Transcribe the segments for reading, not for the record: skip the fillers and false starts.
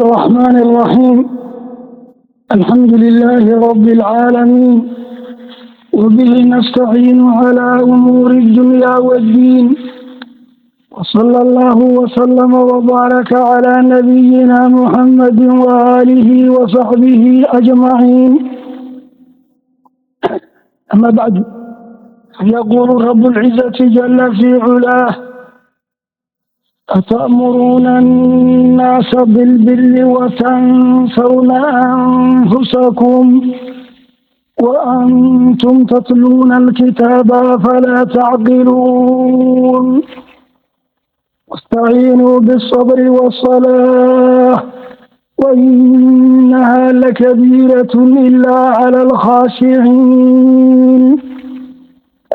الرحمن الرحيم. الحمد لله رب العالمين، وبه نستعين على أمور الدنيا والدين، وصلى الله وسلم وبارك على نبينا محمد وآله وصحبه أجمعين. أما بعد، يقول رب العزة جل في علاه: أتأمرون الناس بالبر وتنسون أنفسكم وأنتم تتلون الكتاب فلا تعقلون. واستعينوا بالصبر والصلاة وإنها لكبيرة إلا على الخاشعين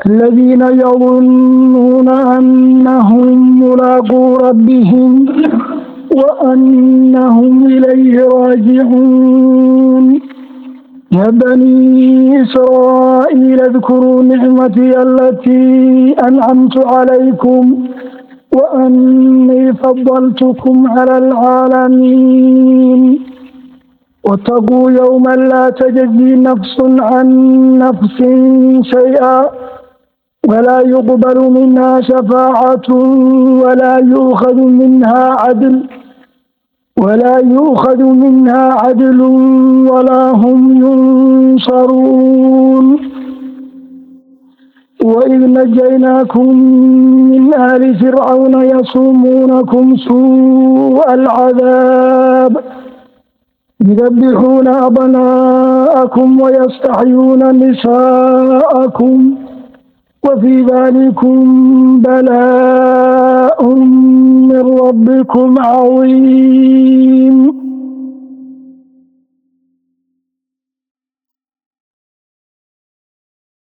الذين يظنون أنهم ملاقو ربهم وأنهم إليه راجعون. يا بني إسرائيل اذكروا نعمتي التي أنعمت عليكم وأني فضلتكم على العالمين. واتقوا يوما لا تجزي نفس عن نفس شيئا ولا يقبل منها شفاعة ولا يؤخذ منها عدل ولا يؤخذ منها عدل ولا هم ينصرون. وإذ نجيناكم من آل فرعون يصومونكم سوء العذاب يذبحون أبناءكم ويستحيون نساءكم وفي ذلكم بلاء من ربكم عظيم.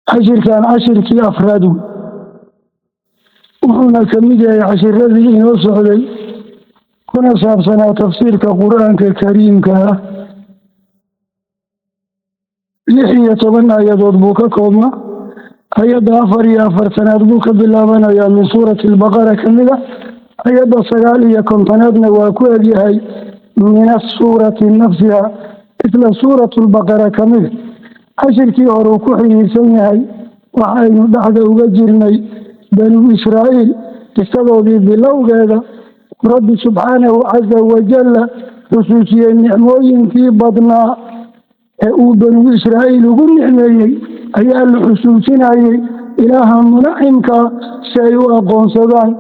Cashirkan cashirkii afraad wey, wuxuuna ka mid yahay cashiradii inoo socday kuna saabsanaa tafsiirka Qur-aanka Kariimka ah. 16 aayadood buu ka koobnaa. Ayadda 44aad buu ka bilaabanayaa min suurati Albaqara ka mid a, ayadda 59aadna waa ku egyahay min asuurati nafsiha, isla suuratu Lbaqara ka mida. Cashirkii hore uu ku xiriirsan yahay. Waxaynu dhexda uga jirnay Banu Israa'iil qisadoodii bilowgeeda. Rabbi subxaanahu casa wajalla xusuusiyey nicmooyinkii badnaa ee uu Banu Israa'iil ugu nicmeeyey ayaa la xusuusinayey Ilaaha munacimka si ay u aqoonsadaan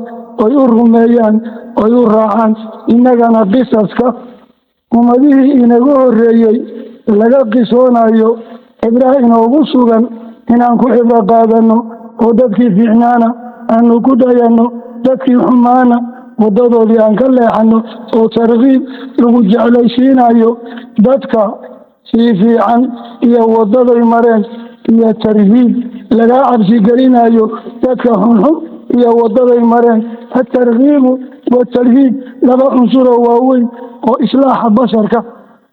oy u rumeeyaan oy u raacaan. Innagana qisaska ummadihii inaga horreeyey laga qisoonayo cibraha inoogu sugan inaan ku cibro qaadano oo dadkii fiicnaana aanu ku dayanno, dadkii xumaana waddadoodii aan ka leexano, oo tarkiib lagu jeclaysiinayo dadka sii fiican iyo waddaday mareen iyo tarhiib lagaa cabsigelinayo dadka xunxun iyo waddaday mareen. Atarkiibu watarhiib laba cunsuroo waaweyn oo islaaxa basharka,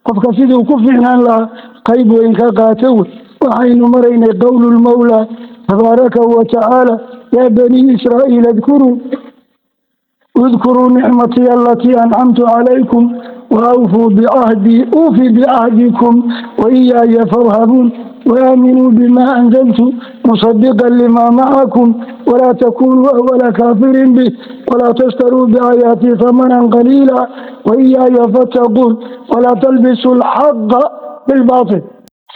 qofka siduu ku fiicnaan lahaa, qayb weyn ka qaata wey. Waxaynu maraynay qowlu lmawlaa tabaaraka wa tacaala: yaa banii Israa'iil udkuruu nicmatii alatii ancamtu calaykum waawfuu bicahdii uufi bicahdikum waiyaaya farhabuun waaminuu bima anzaltu musadiqan lima macakum walaa takunuu awala kaafirin bih walaa tashtaruu biaayaatii hamanan qaliila waiyaaya fattaquun walaa talbisuu alxaqa bilbaatil.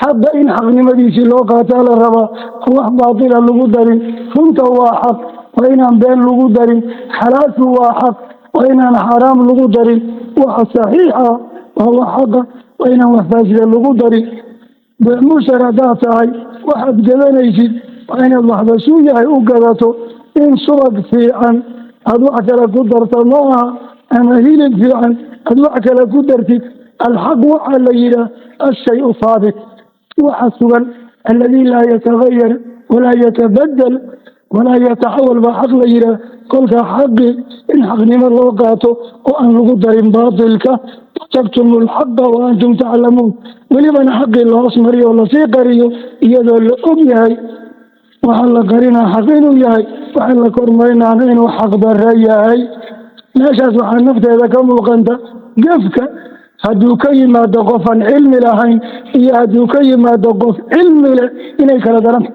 Xaqa in xaqnimadiisii loo qaataa la rabaa, aan wax baatila lagu darin. Runta waa xaq, waa inaan been lagu darin. Xalaashu waa xaq, waa inaan xaaraam lagu darin. Waxa saxiixa waa wax xaqa, waa inaan wax faasida lagu darin. Beemushar haddaad tahay, waxaad gadanaysid waa inaad waxba suu yahay u gadato. In subag fiican aad wax kale ku darto ma aha, ama hilib fiican aad wax kale ku dartid. Alxaq waxaa la yidhaah ashay-u haabit, waxa sugan, alladii laa yatagayar walaa yatabadal walaa yataxawal baa xaq la yidhaah. Kolka xaqi in xaqnimo loo qaato oo aan lagu darin baatilka. Taktumu alxaqa wa antum taclamuun. Welibana xaqii la hoos mariyo oo lasii qariyo iyadoo la og yahay waxaa la qarinaa xaq inuu yahay, waxaa la kormarinaana inuu xaq darre yahay. Meeshaas waxaa nafteeda ka muuqanta gefka Hadduu ka yimaado qofaan cilmi lahayn iyo hadduu ka yimaado qof cilmi leh, inay kala daranta.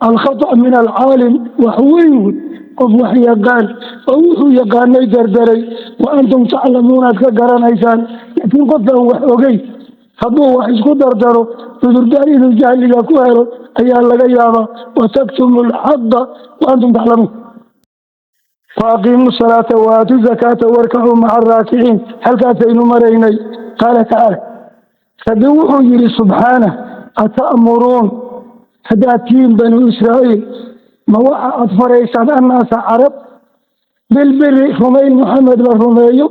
Alkhata' min alcaalim wax weyn wey. Qof wax yaqaan oo wuxuu yaqaanay dardaray, wa antum taclamuun, aad ka garanaysaan. Laakiin qofkaan wax ogeyn hadduu wax isku dardaro, cudurdaar inuu jahliga ku helo ayaa laga yaabaa. Wataktumu alxaqa wa antum taclamuun. Faaqiimu salaata waatu zakaata warkacuu maca araakiciin. Halkaasaynu maraynay. Qaala tacaala, Rabbi wuxuu yidhi subxaanah: ata'muruun, haddaad tihiin Banu Israa'iil, ma waxa aad faraysaan annaasa, carab, bilbiri, rumayn Muxamed la rumeeyo,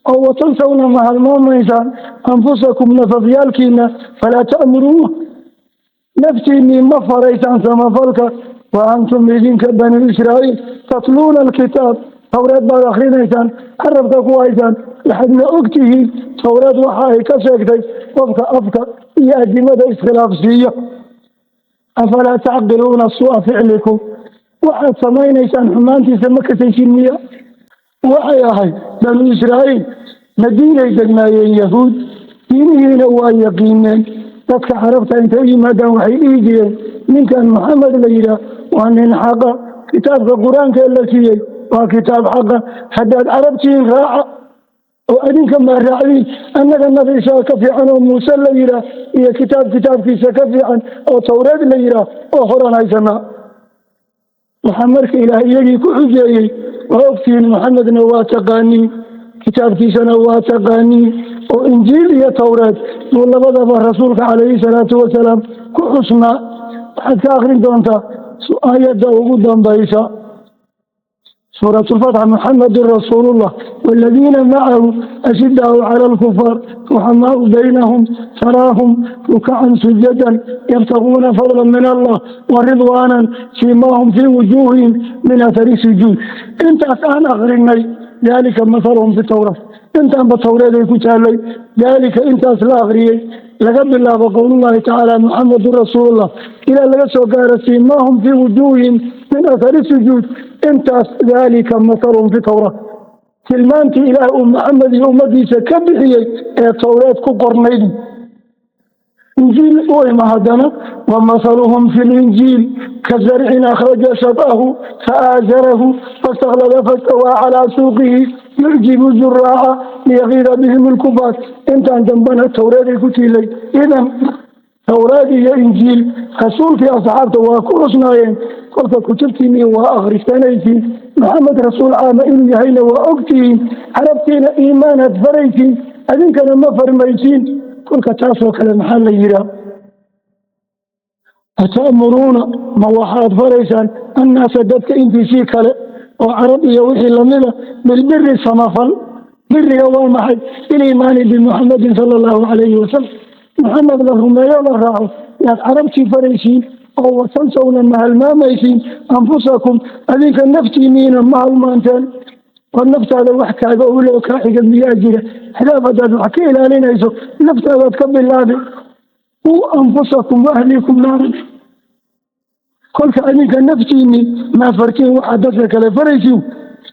oo watansawna, ma halmaamaysaan, anfusakum, nafafyaalkiina? Falaa ta'muruuna, naftiinnii ma faraysaan samafalka? Wa antum, idinka Banu Israa'iil, tatluuna alkitaab, Towreed baad akrinaysaan, carabka ku haysaan, waxaadna og tihiin Towreed waxa ay ka sheegtay qofka afka iyo adimada iskhilaafsiiyo. Afalaa tacqiluuna suu'a ficlikum? Waxaad samaynaysaan xumaantiisa ma kasaysin miya? Waxay ahayd Banu Israa'iil Madiinay degnaayeen, yahuud diinihiina waa yaqiineen. Dadka carabta intay u yimaadaan waxay dhihi jireen: ninkan Maxamed la yidhaah waa nin xaqa, kitaabka Qur-aanka la siiyey waa kitaab xaqa, haddaad carabtihiin raaca. Oo adinka maa raacdiin? Annaga Nabi Isaa ka fiican oo Muuse la yidhaah, iyo kitaab kitaabkiisa ka fiican oo Towreed la yidhaah oo horan haysanaa. Waxaa marka Ilaah iyagii ku xujeeyey: waa ogtihiin, Maxamedna waa taqaaniin, kitaabkiisana waa taqaaniin, oo Injiil iyo Towreed buu labadaba rasuulka calayhi salaatu wasalaam ku xusnaa. Waxaad ka akrin doontaa aayadda ugu dambaysa, Suurat Lfatx: Muxamedun rasuulullah waaladiina macahu ashidaau cala alkufaar ruxamaau baynahum taraahum rukacan sujadan yabtaguuna fadla min Allah waridwaanan siimaahum fii wujuuhihim min athari sujuud. Intaas aan akrinay, dalika mahaluhum fi towraat, intaanba Towreed ay ku taalay. Daalika, intaas la akriyey, laga bilaabo qowlullahi tacaala Muxamedun rasuulullah ilaa laga soo gaaro siimaahum fii wujuuhihim min athari sujuud, intaas daalika mahaluhum fi towraat, tilmaantii Ilaah uu Maxamed iyo ummadiisa ka bixiyey ee Towreed ku qornayd. Injiil u ima haddana: wamahaluhum fi linjiil kazarcin akhraja shatahu faaazarahu fastaklada fastawaa calaa suuqihi yucjibu zuraaca liyagiida bihim alkufaar. Intaan dambena Towreeday ku tiilay. Idan Towraad iyo Injiil rasuulkii asxaabta waa ku cusnaayeen. Kolka kutubtiinii waa akhrisanaysiin, Maxamed rasuul caama inuu yahayna waa ogtihiin, carabtiina iimaanaad faraysiin, adinkana ma farmaysiin. Kolka taasoo kale maxaa la yidhaah? Ata'muruuna, ma waxaad faraysaan, annaasa, dadka intiisii kale oo carab iyo wixii lamida, bilbiri, samafal? Biriga waa maxay? Biliimaani bimuxamedin sala allahu calayhi wasalam, Maxamed la rumeeyo, la raaco, yaad carabtii faraysiin, oo watansawna, ma halmaamaysiin, anfusakum, adinka naftiiniina ma halmaanteen? Oo naftaada wax kaaga owlo kaa xiga miyaa jira? Xilaaf haddaad wax ka ilaalinayso, naftaadaad ka bilaabi. Quu anfusakum waahlikum naaran. Kolka adinka naftiinii maa fartiin waxaad dadka kale faraysiin?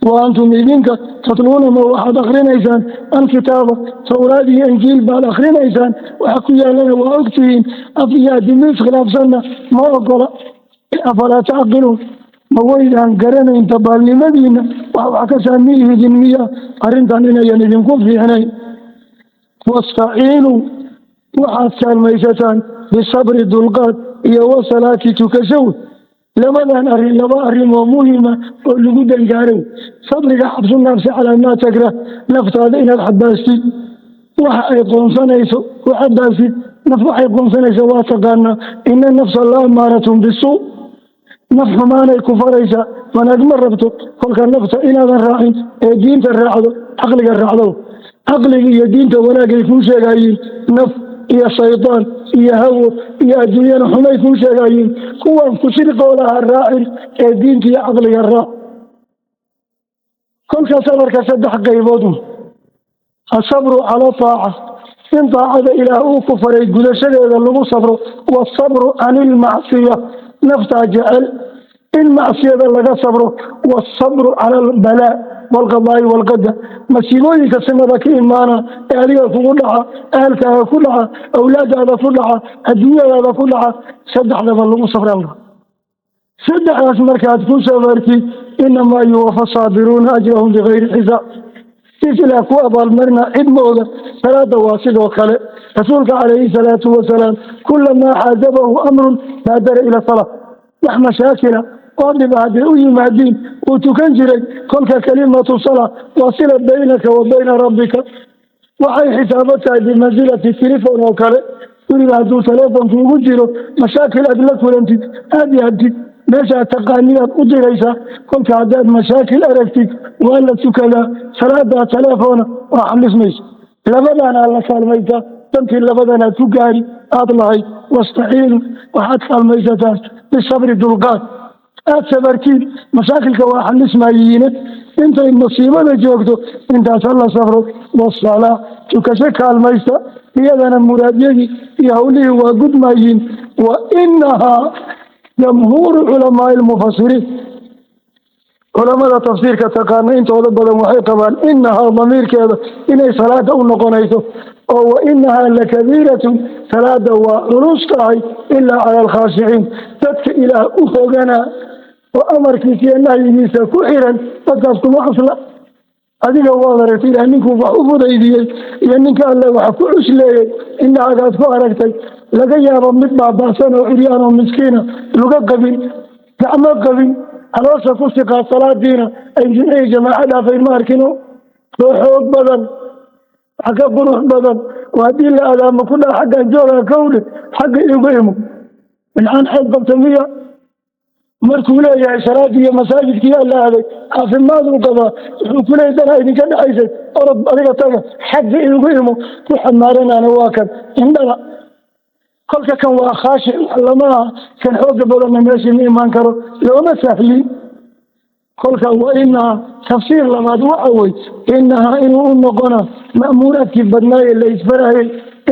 Wa antum, idinka, tatluuna, ma waxaad akrinaysaan, alkitaaba, Towraad iyo Injiil baad akrinaysaan, waxa ku yaalana waa ogtihiin, af iyo adimo iskhilaafsanna ma ogola. Afalaa tacqiluun? Ma waydaan garanayn dabaalnimadiina? Wax ka saamihidin miya arrintan inayan idinku fiicnayn? Wastaciinuu, waxaad kaalmaysataan, bisabri, dulqaad, iyo wasalaati, tukashow. Labadan arrin laba arrin oo muhima oo lagu dangaarow. Sabriga, xabsu nafsi calaa maa takrah, naftaada inaad xabaastid waxa ay qoonsanayso u xabaasid. Naf waxay qoonsanayso waa taqaanaa. Ina nafsa la amaaratun bisuu, naf xumaanay ku faraysaa, wanaag ma rabto. Kolka nafta inaadan raacin ee diinta raacdo, caqliga raacdo. Caqliga iyo diinta wanaagay kuu sheegayiin, naf iyo shaydaan iyo hawo iyo adduunyana xumay kuu sheegayiin. Kuwan ku shirqooda ha raacin ee diinta iyo caqliga raac. Kolka sabarka saddex qaybood: asabru cala taaca, in daacada Ilaah uu ku faray gudashadeeda lagu sabro; wasabru cani ilmacsiya, naftaa jecel in macsiyada laga sabro; wasabru cala albalaa. Waalqadaa'i waalqadar, masiibooyinka samada ka imaana ee adiga kugu dhaca, ahalkaaga ku dhaca, awlaadaada ku dhaca, adduunyadaada ku dhaca, saddexdaba lagu sabraa. Saddexdaas markaad ku sabartid, inamaa yuwafa saabiruuna ajrahum bikayri xisaab, sis ilaah ku abaalmarina cid ma oga. Salaada waa sidoo kale. Rasuulka calayhi salaatu wasalaam kulamaa xaasabahu amrun baadara ila salaa. Wax mashaakila oo dhiba hadday u yimaadiin, wuu tukan jiray. Kolka kalimatu salaa waa sila baynaka wa bayna rabbika. Waxay xisaabo tahay bimansilati telefon oo kale. Guriga hadduu telefonku ugu jiro, mashaakil aad la kulantid, aada yaabtid, meeshaad taqaanidaad u diraysaa. Kolka haddaad mashaakil aragtid, waa la tukadaa. Salaadaa teleefona waa xalismaysa. Labadaanaa la kaalmaysaa, dantii labadanaad ku gaari aada lahayd. Wastaciinu, waxaad kaalmaysataa bisabri, dulqaad aad sabartiin, mashaakilka waa xalismayiine. Intay masiibada joogto intaas hala safro. Wasalaa, tukasho kaalmaysta, iyadana muraadyadii iyo hawlihii waa gudmayiin. Wa inahaa jamhuuru culamaai lmufasiriin, culamada tafsiirka taqaana intooda badan waxay qabaan inahaa damiirkeeda inay salaada u noqonayso, oo wa inahaa lakabiiratun, salaada waa culus tahay, ilaa cala alkhaashiciin, dadka ilaah u hoganaa oo amarkiisa iyo nahyigiisa ku xiran, dadkaas kuma cusla. Adiga waad aragtay ilaah ninkuu wax u fudaydiyey iyo ninka alle wax ku cusleeyey, indhaagaad ku aragtay. Laga yaabo mid baaba'san oo curyaan oo miskiina, luga qabin, gacmo qabin, caloosha ku siqaa, salaadiina ay jimcihii jamaaco dhaafayn, ma arkino? Oo xoog badan, wax ka qurux badan, oo haddii la adaamo ku dhaa xaggan joogaa, kowdhe xagga igu imo, bilcaan xeyd qabta miya? Markuu leeyahay salaadii iyo masaajidkii alla aaday, caafimaad uu qabaa, wuxuu ku leeyay danaa idinka dhexaysay, orod adiga taga, xagga igu imo. Ku xamaaranana waa kan indhada. Kolka kan waa khaashic lama aha, kan xooga badanna meeshii ma imaan karo, looma sahlin. Kolka wa inahaa, tafsiir labaad waxa wey inahaa inuu u noqona ma'muuraadkii badnaaye la isfarayey,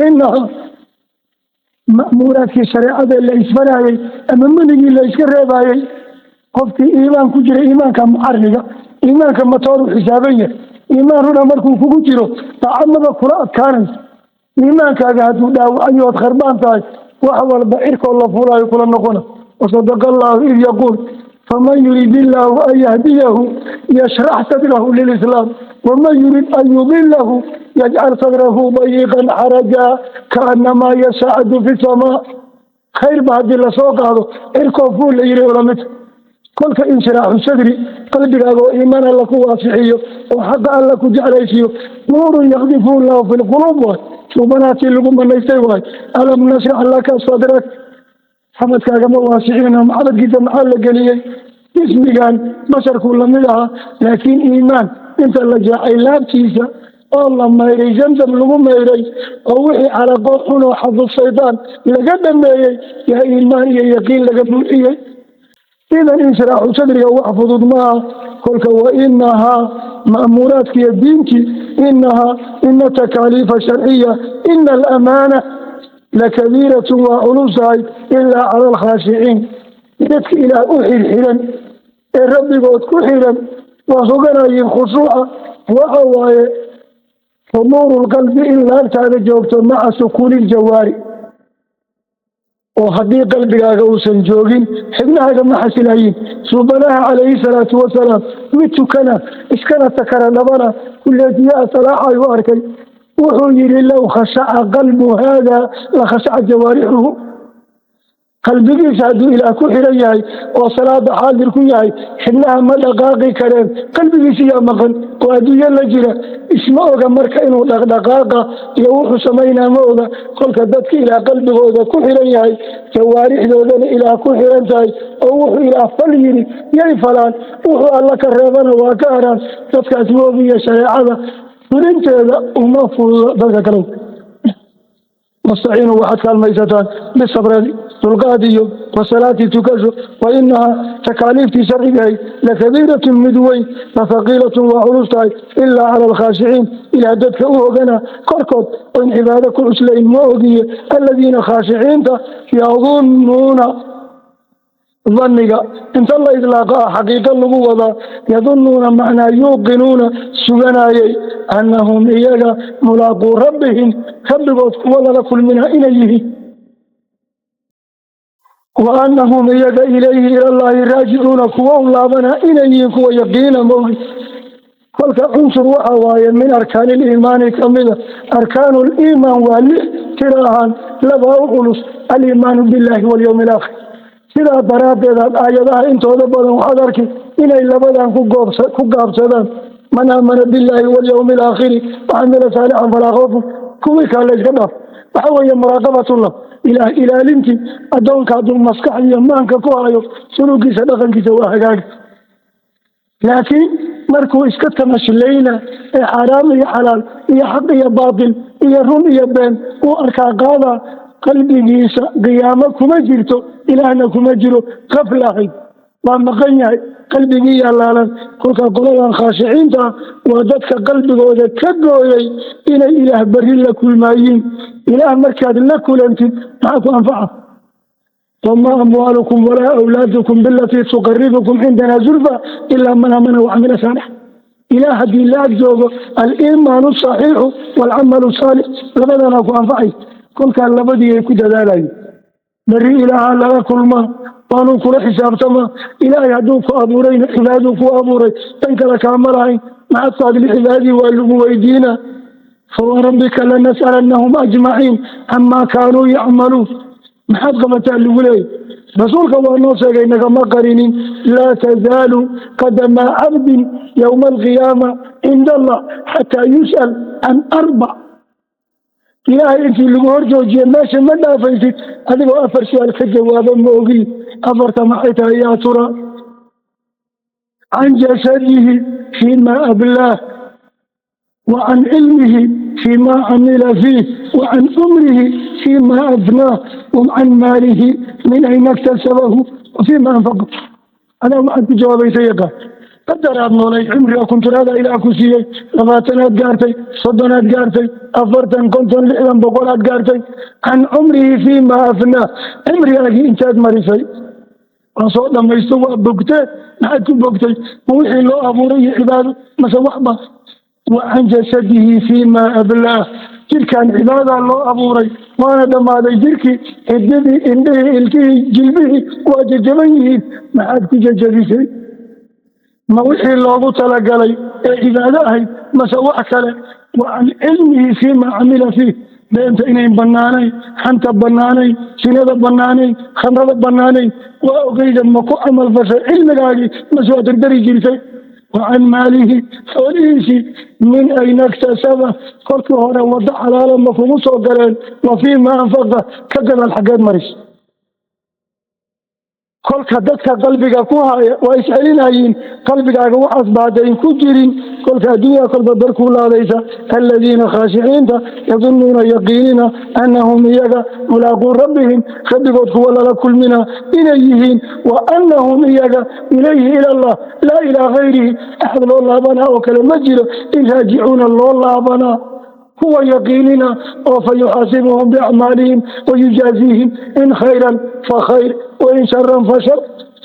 inahaa ma'muuraadkii shareecada la isfarayey ama menigii la iska reebayey. Qofkii iimaan ku jira, iimaanka muxariga, iimaanka matooru xisaaban yahay. Iimaan runa markuu kugu jiro, daacadnaba kula adkaanayso. Iimaankaaga hadduu dhaawacayo ood kharbaan tahay, wax walba cirkoo la fuulaayo kula noqona. Wasadaqa allahu id yaquul faman yurid illaahu an yahdiyahu yashrax sadrahu lilislaam waman yurid an yudilahu yajcal sadrahu dayiqan xaraja kaanamaa yasacadu fi samaa. Khayr ba haddii lasoo qaado, cirkoo fuul la yiri lamid. Kolka inshiraaxu sadri, qalbigaaga oo iimaan alla ku waasixiyo oo xaqa alla ku jeclaysiiyo, nuurun yakdifuhu llahu fi lquluub waay, suubanaatii lagu manaystay waay. Alam nashrax laka sadrak, xamadkaagama waasixino, xabadkiisa maxaa la geliyey? Ismigan basharkuu lamid ahaa, laakiin iimaan inta la jeexay laabtiisa oo la mayray, zamzam lagu mayray, oo wixii calaqo xun oo xadu shaydaan laga dhameeyey, yaa iimaan iyo yaqiin laga buuxiyey. Idan inshiraaxu sadriga wax fudud maaha. Kolka wa inahaa ma'muuraadkiiyo diintii, inahaa ina takaaliifa sharciya, ina alamaana lakabiiratun, waa culusahay, ilaa cala alkhaashiciin, dadka ilaah u xirxiran ee rabbigood ku xiran waa hoganayiin. Khushuuca waxa waaye xuduuru lqalbi, in laabtaada joogto maca sukuuni ljawaari, oo haddii qalbigaaga uusan joogin, xibnahaaga ma xasilayin. Suubanaha calayhi salaatu wasalaam mid tukana iskana sakara dhabana kuleetiyaha salaaxa ayuu arkay. Wuxuu yidhi low khashaca qalbu haada la khashaca jawaarixuhu. Qalbigiisa hadduu ilaah ku xiran yahay oo salaada xaadir ku yahay, xibnaha ma dhaqaaqi kareen. Qalbigiisa yaa maqan oo adduunyo la jira, isma oga marka inuu dhaqdhaqaaqa iyo wuxuu samaynaa ma oga. Kolka dadka ilaah qalbigooda ku xiran yahay, jawaarixdoodana ilaah ku xiran tahay, oo wuxuu ilaah fal yiri yay falaan, wuxuu alla ka reebana waa ka haraan, dadkaas moogiyo shareecada fulinteeda uma fududa dadka kale. Wastaciinuu, waxaad kaalmaysataan bisabradi, dulqaad, iyo wasalaati, tukasho. Wa inahaa takaaliiftii sharcigahay lakabiiratun, mid weyn, lahaqiilatun, waa culus tahay, ilaa cala alkhaashiciin, ilaa dadka u hogana korkood oon cibaado ku cuslayn ma ogiye. Aladiina khaashiciinta yadunnuuna, Dhanniga inta la idlaaqa ah xaqiiqo lagu wadaa. Yadunnuuna macnaa yuuqinuuna, suganayay, annahum iyaga mulaaquu rabbihim, rabbigood kuwa lala kulmina inay yihiin, wa annahum iyaga ilayhi, ilallaahi, raajicuuna, kuwa u laabana inay yihiin, kuwa yaqiina maogi. Kolka cunsur waxa waaye min arkaani liimaani kamida. Arkaanu liimaan waa lix tiro ahaan, labaa u culus: aliimaanu billahi walyowmi alaakhir. Sidaa daraaddeed aad aayadaha intooda badan waxaad arki inay labadan ku gaabsadaan: man aamana billahi walyowmi alaakhiri wacamila saalixan falaa khawfun. Kuwii kale la iska dhaaf. Waxa weeye muraaqabatullah, Ilaah ilaalintii. Addoonka hadduu maskax iyo maanka ku hayo, suluugiisa, dhaqankiisa waa hagaagi. Laakiin markuu iska tamashleyna ee xaaraam iyo xalaal iyo xaq iyo baatil iyo run iyo been uu arkaa qaada, qalbigiisa qiyaamo kuma jirto, Ilaahna kuma jiro, qaflahayd waa maqan yahay, qalbigii yaalaalan. Kolkaa qoladan khaashiciinta ah waa dadka qalbigooda ka gooyay inay Ilaah berri la kulmaayiin. Ilaah markaad la kulantid, maxaa ku anfaca? Wamaa amwaalukum walaa awlaadukum bilatii tuqaribukum cindana zulfa ilaa man aamana wacamila saalix. Ilaah haddii la ag joogo, aliimaanu saxiixu waalcamalu saalix, labadanaa ku anfacay. Kolkaa labadii ay ku dadaalayen, berri Ilaaha lala kulmaa, waanuu kula xisaabtamaa. Ilaahay hadduu ku abuurayna cibaaduu ku abuuray, tan kale kaama lahayn. Maxaad ku hadli? Cibaadadii waa lagu weydiinaa. Fawarabbika lanas'alannahum ajmaciin camaa kaanuu yacmaluun. Maxaad qabataa lagu leeyay. Rasuulka waa noo sheegay, nagama qarinin: laa tazaalu qadamaa cabdin yowma alqiyaama cinda Allah xataa yus'al can arbac. Ilaahay intii lagu hor joojiye meesha ma dhaafaysid adigoo afar su-aal ka jawaabo ma ogi. Afarta maxay tahay yaa tura? Can jasadihi fiima ablaah, wa can cilmihi fiima camila fiih, wa can cumrihi fiima afnaah, wa can maalihi min ayna iktasabahu wa fiima anfaqa. Adaa waxaad ku jawaabaysa yaqaan. Qadaraad noolay, cimriga kunturaada Ilaah ku siiyey, 20aad gaartay, 30aad gaartay, 40, 50, 60, 100aad gaartay. Can cumrihi fiima afnaah, cimrigaagii intaad marisay waa soo dhamaysto, waa bogtee. Maxaad ku bogtay? Ma wixii loo abuuray iyo cibaado, mase waxba? Wa can jasadihi fiima ablaah, jirkan cibaada loo abuuray, waana dhammaaday jirkii, xididii, indhihii, ilkihii, jilbihii waa jajaban yihiin. Maxaad ku jajabisay? Ma wixii loogu talagalay ee cibaado ahayd, mase wax kale? Wa can cilmihi fiima camila fiih, beenta inayn bannaanayn, xanta bannaanayn, sinada bannaanayn, khamrada bannaanayn, waa ogeyda. Ma ku camal fashay cilmigaagii, mase waa dardari jirtay? Wa can maalihi, xoolihiisii, min ayna iktasaba, kolkii hore waddo xalaala ma kugu soo galeen? Wa fiima anfaqa, ka gadaal xaggeed maris? Kolka dadka qalbiga ku haya waa iscelinayiin. Qalbigaaga waxaas ba haddayn ku jirin, kolka adduunya kolba darkuu laadaysa. Aladiina khaashiciinta yadunnuuna, yaqiinina, annahum iyaga mulaaquu rabbihim, rabbigood kuwa lala kulmina inay yihiin, wa annahum iyaga ilayhi, ila Allah, laa ilaa gayrihi, axad loo laabanaa oo kale ma jiro, in raajicuuna loo laabanaa kuwa yaqiinina, oo fa yuxaasibuhum biacmaalihim wayujaaziihim, in khayran fa khayr wain sharan fa shar.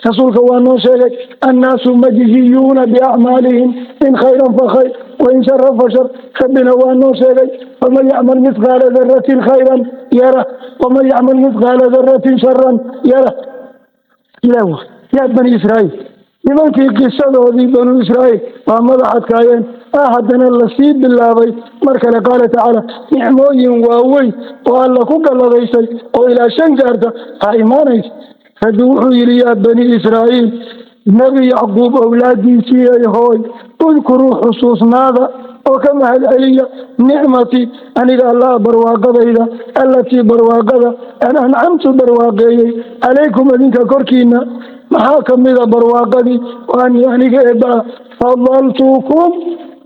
Rasuulka waa noo sheegay: annaasu majziyuuna biacmaalihim, in khayran fa khayr wain sharan fa shar. Rabbina waa noo sheegay: faman yacmal mithqaala daratin khayran yara, waman yacmal mithqaala daratin sharan yara. Ilaah, yaa bani Israa'iil, nimankii qisadoodii banu Israa'iil waa madax adkaayeen. Haddana lasii bilaabay mar kale. Qaala tacaala, nicmooyin waaweyn oo Alla ku galladaysay oo ilaa shan gaarta aa imaanaysa. Rabbi wuxuu yidhi: yaa bani Israa'iil, Nebi Yacquub owlaadiisii ay hooy, udkuruu, xusuusnaada oo ka mahad celiya, nicmatii, aniga Allah barwaaqadayda, allatii, barwaaqada, an ancamtu, barwaaqeeyey, calaykum, adinka korkiina. Maxaa ka mida barwaaqadii? Waanii, aniga eebbaa, fadaltukum,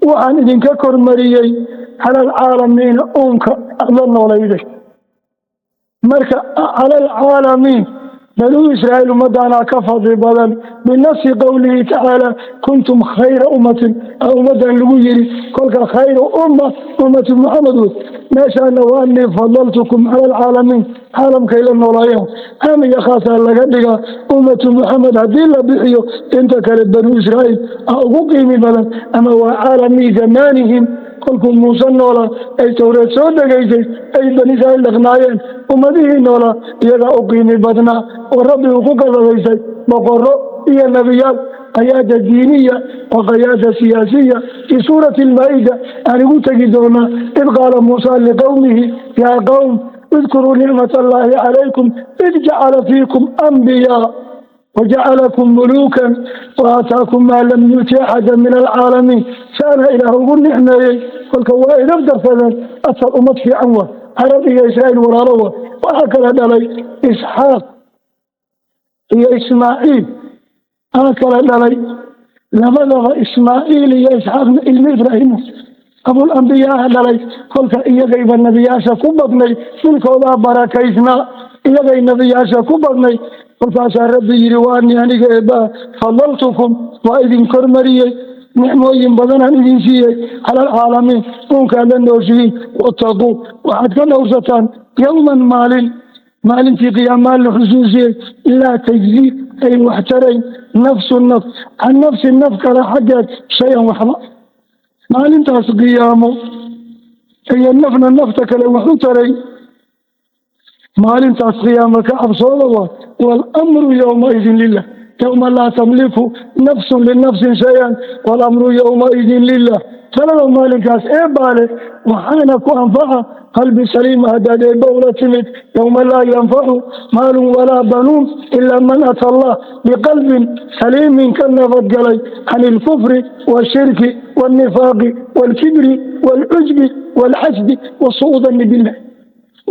waxaan idinka kormariyey, cala alcaalamiina, uunka aad la noolayday. Marka cala alcaalamiin Banuu Israa'iil ummadaanaa ka fadli badan binasi qowlihi tacaala: "Kuntum khayra ummatin" a ummadan lagu yiri. Kolka khayra umma ummatu Muxamed wey. Meeshaana "wa anii fadaltukum cala alcaalamiin", caalamkay la noolaayeen, caam iyo khaasaa laga dhigaa. Ummatu Muxamed haddii la bixiyo, inta kale Banuu Israa'iil a ugu qiimi badan, ama waa caalami zamaanihim. Kolkuu Muuse noolaa ay Towreed soo degaysay ay Bani Israa'iil dhaqnaayeen, ummadihii noolaa iyagaa u qiimi badnaa oo Rabbi uu ku galladaysay boqorro iyo nebiyaal, qayaada diiniya wa qayaada siyaasiya. Fii suurati Almaa'ida aan igu tegi doonaa: "Id qaala Muusa liqowmihi yaa qowm idkuruu nicmat allahi calaykum id jacala fiikum anbiyaa wajacalakum muluukan waataakum maa lam yuuti axada min alcaalamiin." Saana Ilaah ugu nicmeeyey. Kolka waa idab darsadeen. Asal ummad fiican waa Carab iyo Israa'iil, walaalo waa. Waxaa kala dhalay Isxaaq iyo Ismaaciil aa kala dhalay labadaba. Ismaaciil iyo Isxaaqna ilmo Ibraahim abul ambiyaaha dhalay. Kolka iyagayba nebiyaasha ku badnay, dhulkoodaa barakaysnaa, iyagay nebiyaasha ku badnay. Kolkaasaa Rabbi yidhi: "Waanii aniga eebbaa fadaltukum", waa idin kormariyey, nicmooyin badanaan idin siiyey, "cala alcaalamiin", uunkaad la nooshihiin. "Wattaquu", waxaad ka dhowrsataan, "yowman", maalin, maalintii qiyaamaa la xusuusiyey, "laa tajzi", ay wax tarayn, "nafsu", naf, "can nafsin", naf kale xaggeed, "shay-an", waxba. Maalintaas qiyaamo iyo nafna nafta kale wax u taray, maalintaas qiyaamo ka cabsooda. Waa "waalamru yowmaidin lilah", "yowma laa tamliku nafsun linafsin shay-an waalamru yowmaidin lilah". Talada maalinkaas eebbaale, waxaana ku anfaca qalbi saliima haddaad eebba ula timid. "Yowma laa yanfacu maalun walaa banuun ilaa man ata Allah biqalbin saliimin", ka nabadgalay can ilkufri waalshirki waalnifaaqi waalkibri waalcujbi waalxasdi wasu'u danni billah.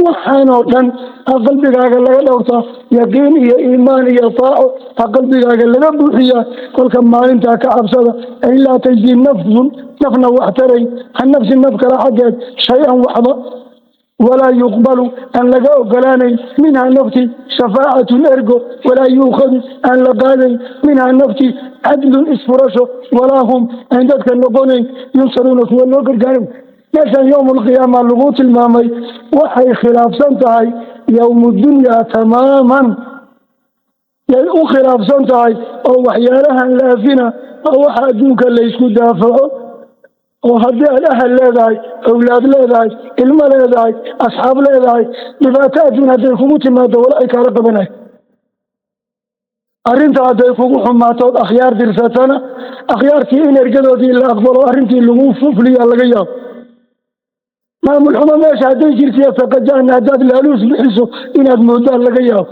Waxaanoo dhan ha qalbigaaga laga dhowrtaa, yaqiin iyo iimaan iyo taaco ha qalbigaaga laga buuxiyaa. Kolka maalintaa ka cabsada in laa tajzi nafsun, nafna wax taray, can nafsin, naf kale xaggeed, shay-an, waxba, walaa yuqbalu, aan laga ogolaanayn, minhaa nafti, shafaacatun, ergo, walaa yuukhadu, aan la qaadayn, minhaa nafti, cadlun, isfurasho, walaa hum, aan dadka noqonayn, yunsaruuna, kuwa loo gargaaro. Meeshan yowm alqiyaama lagu tilmaamay waxay khilaafsan tahay yowmu dunyaa tamaaman, yay u khilaafsan tahay, oo waxyaalahan laafina oo waxa adduunka laysku daafaco, oo haddii aad ahal leedahay, awlaad leedahay, ilmo leedahay, asxaab leedahay, dhibaato adduun hadday kugu timaado wala ay kaala qabanayo. Arrinta hadday kugu xumaatood akhyaar dirsatana, akhyaartii in ergadoodii la aqbalo, arrintii lagu fuliyaa laga yaabo. Maamul xumo meesha hadday jirtiyo faqajaana, haddaad laaluus bixiso inaad moodaan laga yaabo.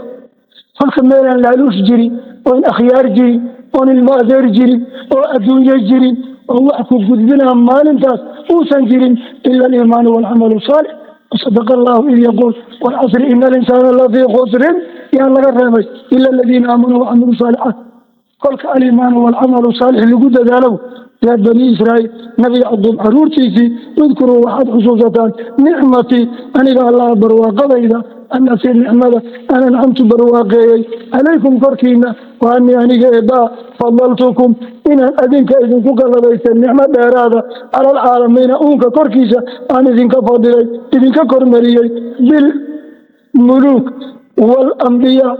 Kolka meelaan laaluus jirin, oon akhyaar jirin, oon ilmo adeer jirin, oo adduunyo jirin, oo wax ku gudbinaa maalintaas uusan jirin, ila aliimaanu waalcamalu saalix. Sadaqa Allahu id yaquul "waalcasri ina alinsaana lafii khusrin", yaan laga reebay "ila aladiina aamanuu wacamilu saalixaat". Kolka aliimaanu waalcamalu saalix lagu dadaalow. Yaa bani Israa'iil, Nabi Yacquub caruurtiisii, "udkuruu", waxaad xusuusataan, "nicmatii", aniga Allah barwaaqadayda, "allatii", nicmada, "an ancamtu", barwaaqeeyey, "calaykum", korkiina, "wa anii", aniga eebbaa, "fadaltukum", inaan adinka idinku galladaystay nicmo dheeraada, "cala alcaalamiina", uunka korkiisa aan idinka fadilay, idinka kormariyey, bilmuluuk waalambiyaa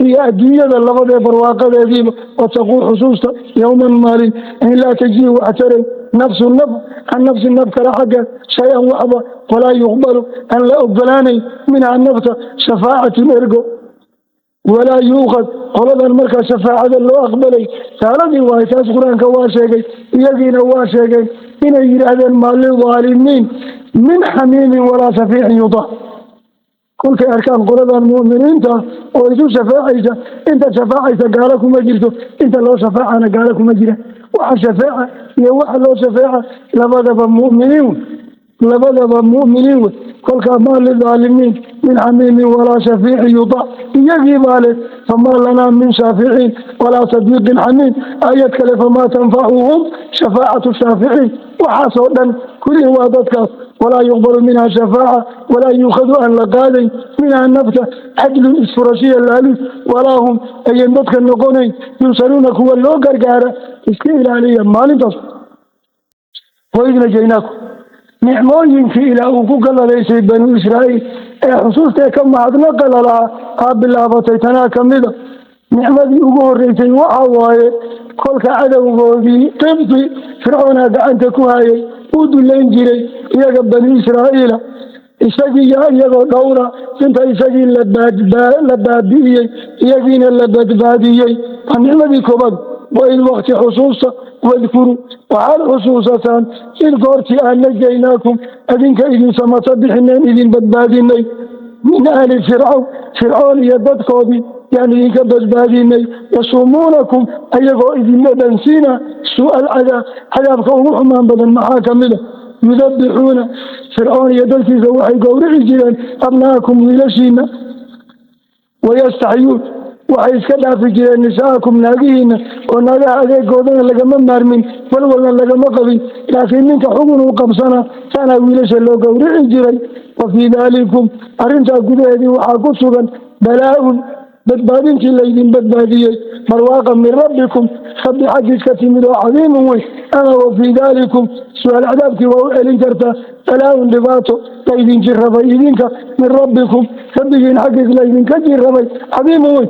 iyo adduunyada labadee barwaaqadeediiba. "Wataquu", xusuusta, "yowman", maalin, in laa tajii wax taray, "nafsu", naf, "can nafsi", naf kale xaggeed, "shay-an", waxba, walaa yuqbalu, aan la ogolaanayn, minhaa nafta, shafaacatun, ergo, walaa yuuqad. Qoladan markaa shafaacada loo aqbalay taaladii waay taas. Qur-aanka waa sheegay, iyagiina waa sheegeen inay yidhaahdeen: "Maa lidaalimiin min xamiimin walaa shafiicin yutaac." Kolkay arkaan qoladan mu'miniinta oo isu shafaacaysa, inta shafaacaysa gaalo kuma jirto, inta loo shafaacana gaalo kuma jira. Waxa shafaaca iyo waxa loo shafaaca labadaba mu'miniin wey, labadaba mu'miniin wey. Kolkaa "maa lidaalimiin min xamiimin walaa shafiicin yutaac", iyagii baa leh: "famaa lanaa min shaaficiin walaa sadiiqin xamiim." Aayad kale: "famaa tanfacuhum shafaacatu shaaficiin." Waxaasoo dhan kulli waa dadkaas. Walaa yuqbalu minha shafaaca, walaa yuukhadu aan la qaadayn minhaa nafta cadlun isfurashiya laaluus, walaa hum ayan dadka noqonayn yunsaruuna kuwa loo gargaara. Iska ilaaliya maalintaas. Waid najaynaakum, nicmooyinkii Ilaah uu ku galladaysay Banu Israa'iil ee xusuustae ka mahadnaqa lalahaa aa bilaabatay. Tanaa kamida nicmadii ugu horreysay. Waxa waaye, kolka cadowgoodii Qibdi Fircoonaa gacanta ku hayay, uu dullayn jiray iyaga Banu Israa'iila, isagiiyo iyagoo dhowra inta isagii la baabi'iyey, iyagiina la badbaadiyey. Waa nicmadii koobaad. Waid wakti xusuusta, wadkuru waxaad xusuusataan, id goortii aan najaynaakum adinka idin samata bixineen, idin badbaadinay, min ahli Fircawn, Fircoon iyo dadkoodii yaan idinka badbaadinay, yasuumuunakum ayagoo idinla dhansiina suu'a alcadaab, cadaabka ugu xumaan badan. Maxaa kamida? Yudabixuuna, Fircoon iyo dadkiisa waxay gowrici jireen, abnaakum wiilashiina, wayastaxyuun waxay iska dhaafi jireen, nisaakum naagihiina, oo naagaha adeegoodana lagama maarmin, walwalna lagama qabin, laakiin ninka xugun uu qabsana saanaa wiilasha loo gowrici jiray. Wa fii daalikum, arrintaa gudaheedii waxaa ku sugan, balaa-un badbaadintii laydin badbaadiyey, barwaaqa min rabbikum rabbi xaggiis ka timid oo cadiimun weyn. Ama wa fii daalikum su-aal cadaabkii waa u celin kartaa. Balaa-un dhibaato laydin jirrabay idinka, min rabbikum rabbigiin xaggiis laydinka jirrabay, cadiimun weyn.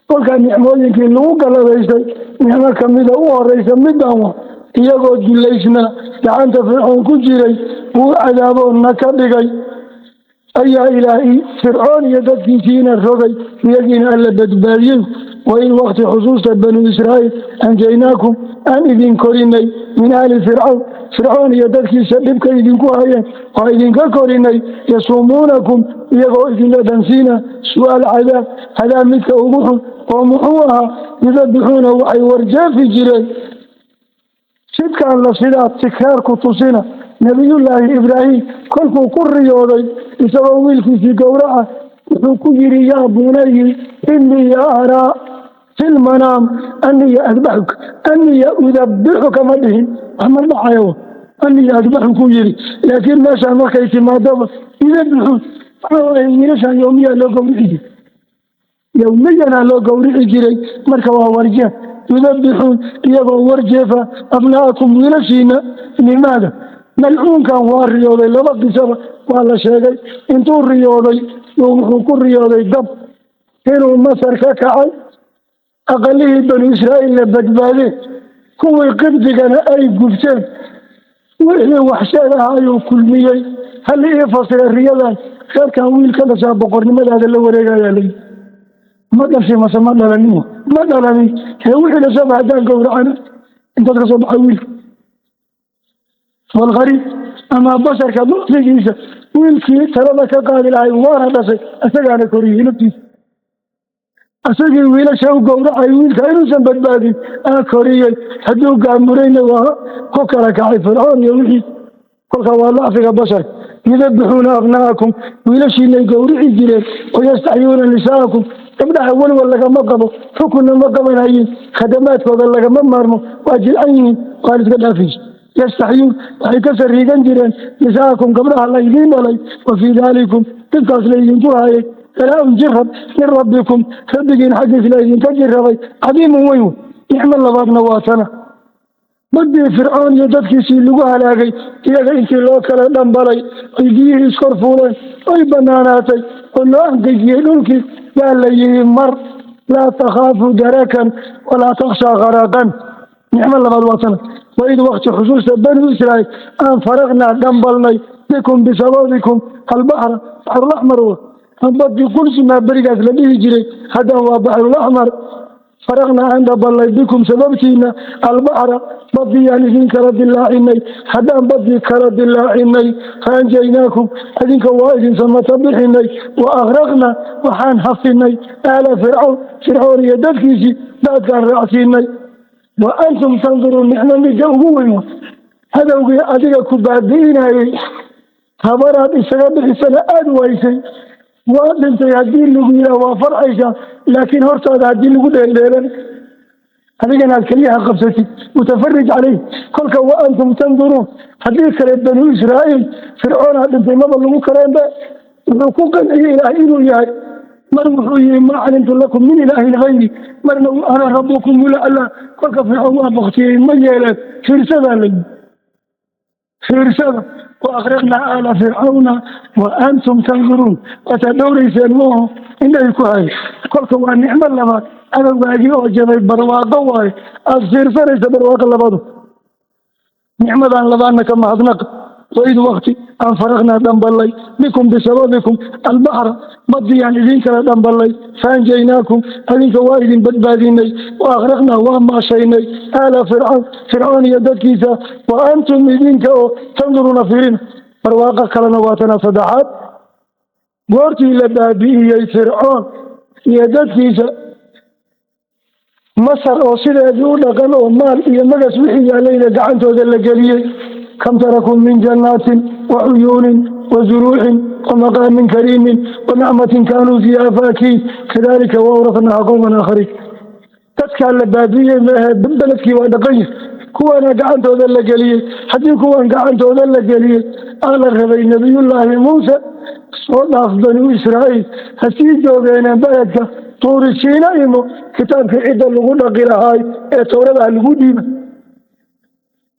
Kolkaa nicmooyinkii lagu galladaystay nicmo kamida u horeysa midan wa iyagoo dullaysna gacanta Fircoon ku jiray wuu cadaaboonna ka dhigay ayaa Ilaahay Fircoon iyo dadkiisiina rogay, iyagiina Alla badbaadiyey. Wain wakti xusuusta Banu Israa'iil anjaynaakum aan idin korinay, min ahli Fircawn, Fircoon iyo dadkiisa dhibka idinku hayeen waa idinka korinay, yasuumuunakum iyagoo idinla dhansiina su'aal cadaab, cadaab midka ugu xun, oo muxuu ahaa? Yudabixuuna waxay warjeefi jireen sidkaan la sidaa tikraarku tusina. Nabiyullaahi Ibraahim kolkuu ku riyooday isagoo wiilkiisii gowraca, wuxuu ku yidhi: "Yaa bunayi, inii araa fi lmanaam aniya adbaxuka." "Aniya udabixuka" ma dhihin, wax ma dhacayo. "Aniya adbaxu" ku yidhi, laakiin meeshaan markay timaadaba yudabixuun waxaa waaye wiilashan yowmiyaa loo gowrici jiray, yowmiyanaa loo gowrici jiray. Marka waa warjeef, yudabixuun iyagoo warjeefa, abnaakum wiilashiina. Limaada malcuunkan waa riyooday? Laba qisaba waa la sheegay. Intuu riyooday wuxuu ku riyooday dab inuu Masar ka kacay, aqalihii Banu Israa'iilna badbaadeen, kuwii Qibdigana ay gubteen. Wixii waxsheed ah ayuu kulmiyey. Hal ii fasira riyadan? Reerkan wiil ka dhashaa boqornimadaada la wareegayaa layi. Ma dhashay mase ma dhalanin? Ma dhalanin. Ee wixii dhashaba haddaan gowracana, intaad ka soo baxay wiilka? Walqariib ama basharka ducfigiisa, wiilkii talada ka qaadi lahay waana dhashay, isagaana koriyey naftiisa, isagii wiilasha u gowracay wiilka inuusan badbaadin aa koriyey. Hadduu gaamurayna waa ku kala kacay Fircoon iyo wixii. Kolka waa dacfiga basharka. Yudabixuuna abnaakum, wiilashiinay gowrici jireen, wayastaxyuuna nisaakum, gabdhaha welwal lagama qabo, xukunna ma qabanayin, khadamaadkooda lagama maarmo, waa jilcan yihiin, waan iska dhaafaysa. Yastaxyuun waxay ka sariigan jireen, nisaakum gabdhaha laydiin dhalay. Wa fii daalikum dhibkaas laydinku hayay, balaa-un jirab, min rabbikum rabbigiin xaggiis laydinka jirabay, cadiimun weyn. Nicmo labaadna waa tana: badii Fircoon iyo dadkiisii lagu halaagay, iyaga intii loo kala dhambalay oy biyihii iskor fuuleen oy banaanaatay oo loo angejiyey dhulkii, yaa la yihi mar laa takhaafu darakan walaa takhshaa kharaqan. Nicmo labaad waa tana. Waid wakti xusuusta Banu Israa'iil aan faraqnaa dhambalnay, bikum bisababikum, albaxra baxrulaxmar wa badii qulsumaa berigaas la dhihi jiray, haddana waa baxrulaxmar. Faraqnaa aan dhabalnay, bikum sababtiina, albaxra badiyaan idin kala dilaacinay. Haddaan badii kala dilaacinay, faanjaynaakum adinka waa idin samata bixinay, wa akhraqna waxaan hafinay, aala Fircawn Fircoon iyo dadkiisii daadkaan raacsiinay, wa antum tanduruun. Nicmo midda ugu weyn, hadowgii adiga ku baabi'inayey habaraad isaga bixisana aada waysay, waa dhintay haddii lagu yidhaah waa farxaysaa, laakiin hortaada haddii lagu dheeldheelan Adigana aad keliyaha qabsatid, mutafarij caleyh. Kolka wa antum tanduruun. Haddii kale Banu Israa'iil Fircoonaa dhintay maba lagu kareenbe. Wuxuu ku qanciyey Ilaahay inuu yahay. Mar wuxuu yihi: "Maa calimtu lakum min ilaahin hayri." Marna: "Ana rabbukum ulaclaa." Kolka Fircoon waa baktiyey, ma yeeleen. Fiirsadaa la yii, fiirsada. Wa aqraqnaa aala Fircawna wa antum tanduruun. Waataa dhowrayseen mooho, indhahay ku hay. Kolka waa nicmo labaad, cadowgaagii oo jabay, barwaaqo waayo aada fiirsanaysa, barwaaqo labadu. Nicmadan labaadna ka mahadnaqa. Waid wakti aan faraqnaa dhamballay bikum bisababikum albaxra, badiyaan idin kala dhamballay, faanjaynaakum, adinka waa idin badbaadinay, wa akhraqnaa, waa maashaynay, aala Fircawn, Fircoon iyo dadkiisa, wa antum, idinka oo tanduruuna, fiirina. Barwaaqo kalena waa tana saddexaad. Goortii la baabi'iyey Fircoon iyo dadkiisa, Masar oo sideedii u dhaqan oo maal iyo magas wixii yaalayna gacantooda la geliyey. Kam tarakuu min jannaatin wa cuyuunin wa zuruucin wa maqaamin kariimin wa nacmatin kaanuu fiiha faakiin. Kadalika waawratnaha qowman aakhariin. Dadkaa la baabi'iyey maahe, beledkii waa dhaqan yahay, kuwaana gacantooda la geliyey. Haddii kuwan gacantooda la geliyey, aa la rabay Nebiyullaahi Muuse soo dhaaf Banu Israa'iil ha sii joogeeneen beledka Tuuri Siina imo, kitaabkii cidda lagu dhaqi lahaay ee Towradaha lagu dhiibay.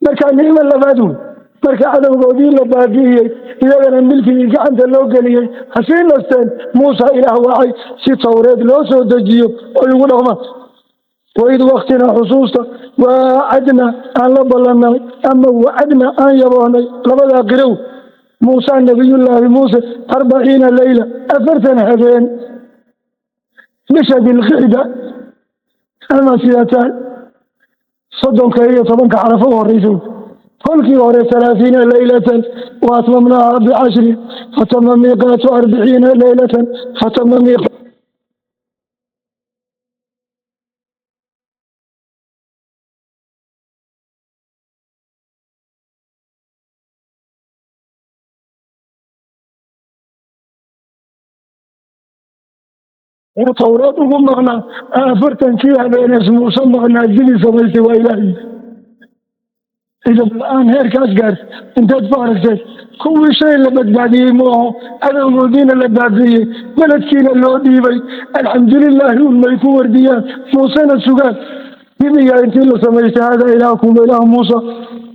Markaa nicmo labaad wey. Marka cadowgoodii la baabi'iyey, iyagana milkigii gacanta loo geliyey, ha sii nasteen. Muusa Ilaah wacay si Towreed loo soo dejiyo oy ugu dhaqmaan. Waid waktina xusuusta waacadna, aan la ballanay, ama wacadna, aan yaboohnay, labadaa qirow, Muusa, Nabiyullaahi Muuse, 40 leyla, 40 habeen, bisha Dilqicda ama sidataan 30-ka iyo 10-ka Carafo u horeysa. Kolkii hore 30 leylatan wa atmamnaaha bicashrin, fatama miiqaatu 40 leylatan, fatama miiq uu Towreed ugu maqnaa 40-kii habeenees Muuse maqnaa. Dili samaystay waa Ilaahay. Idab la-aan heerkaas gaarta inteed ku aragteen? Kuwii shay la badbaadiyey mooho, cadowgoodiina la baabi'iyey, beledkiina loo dhiibay, alxamdulilaahi unmay ku wardiyaan, Muusena sugaan. Dibigaa intii la samaystay: "Haadaa ilaahukum wa ilaahu Muusa."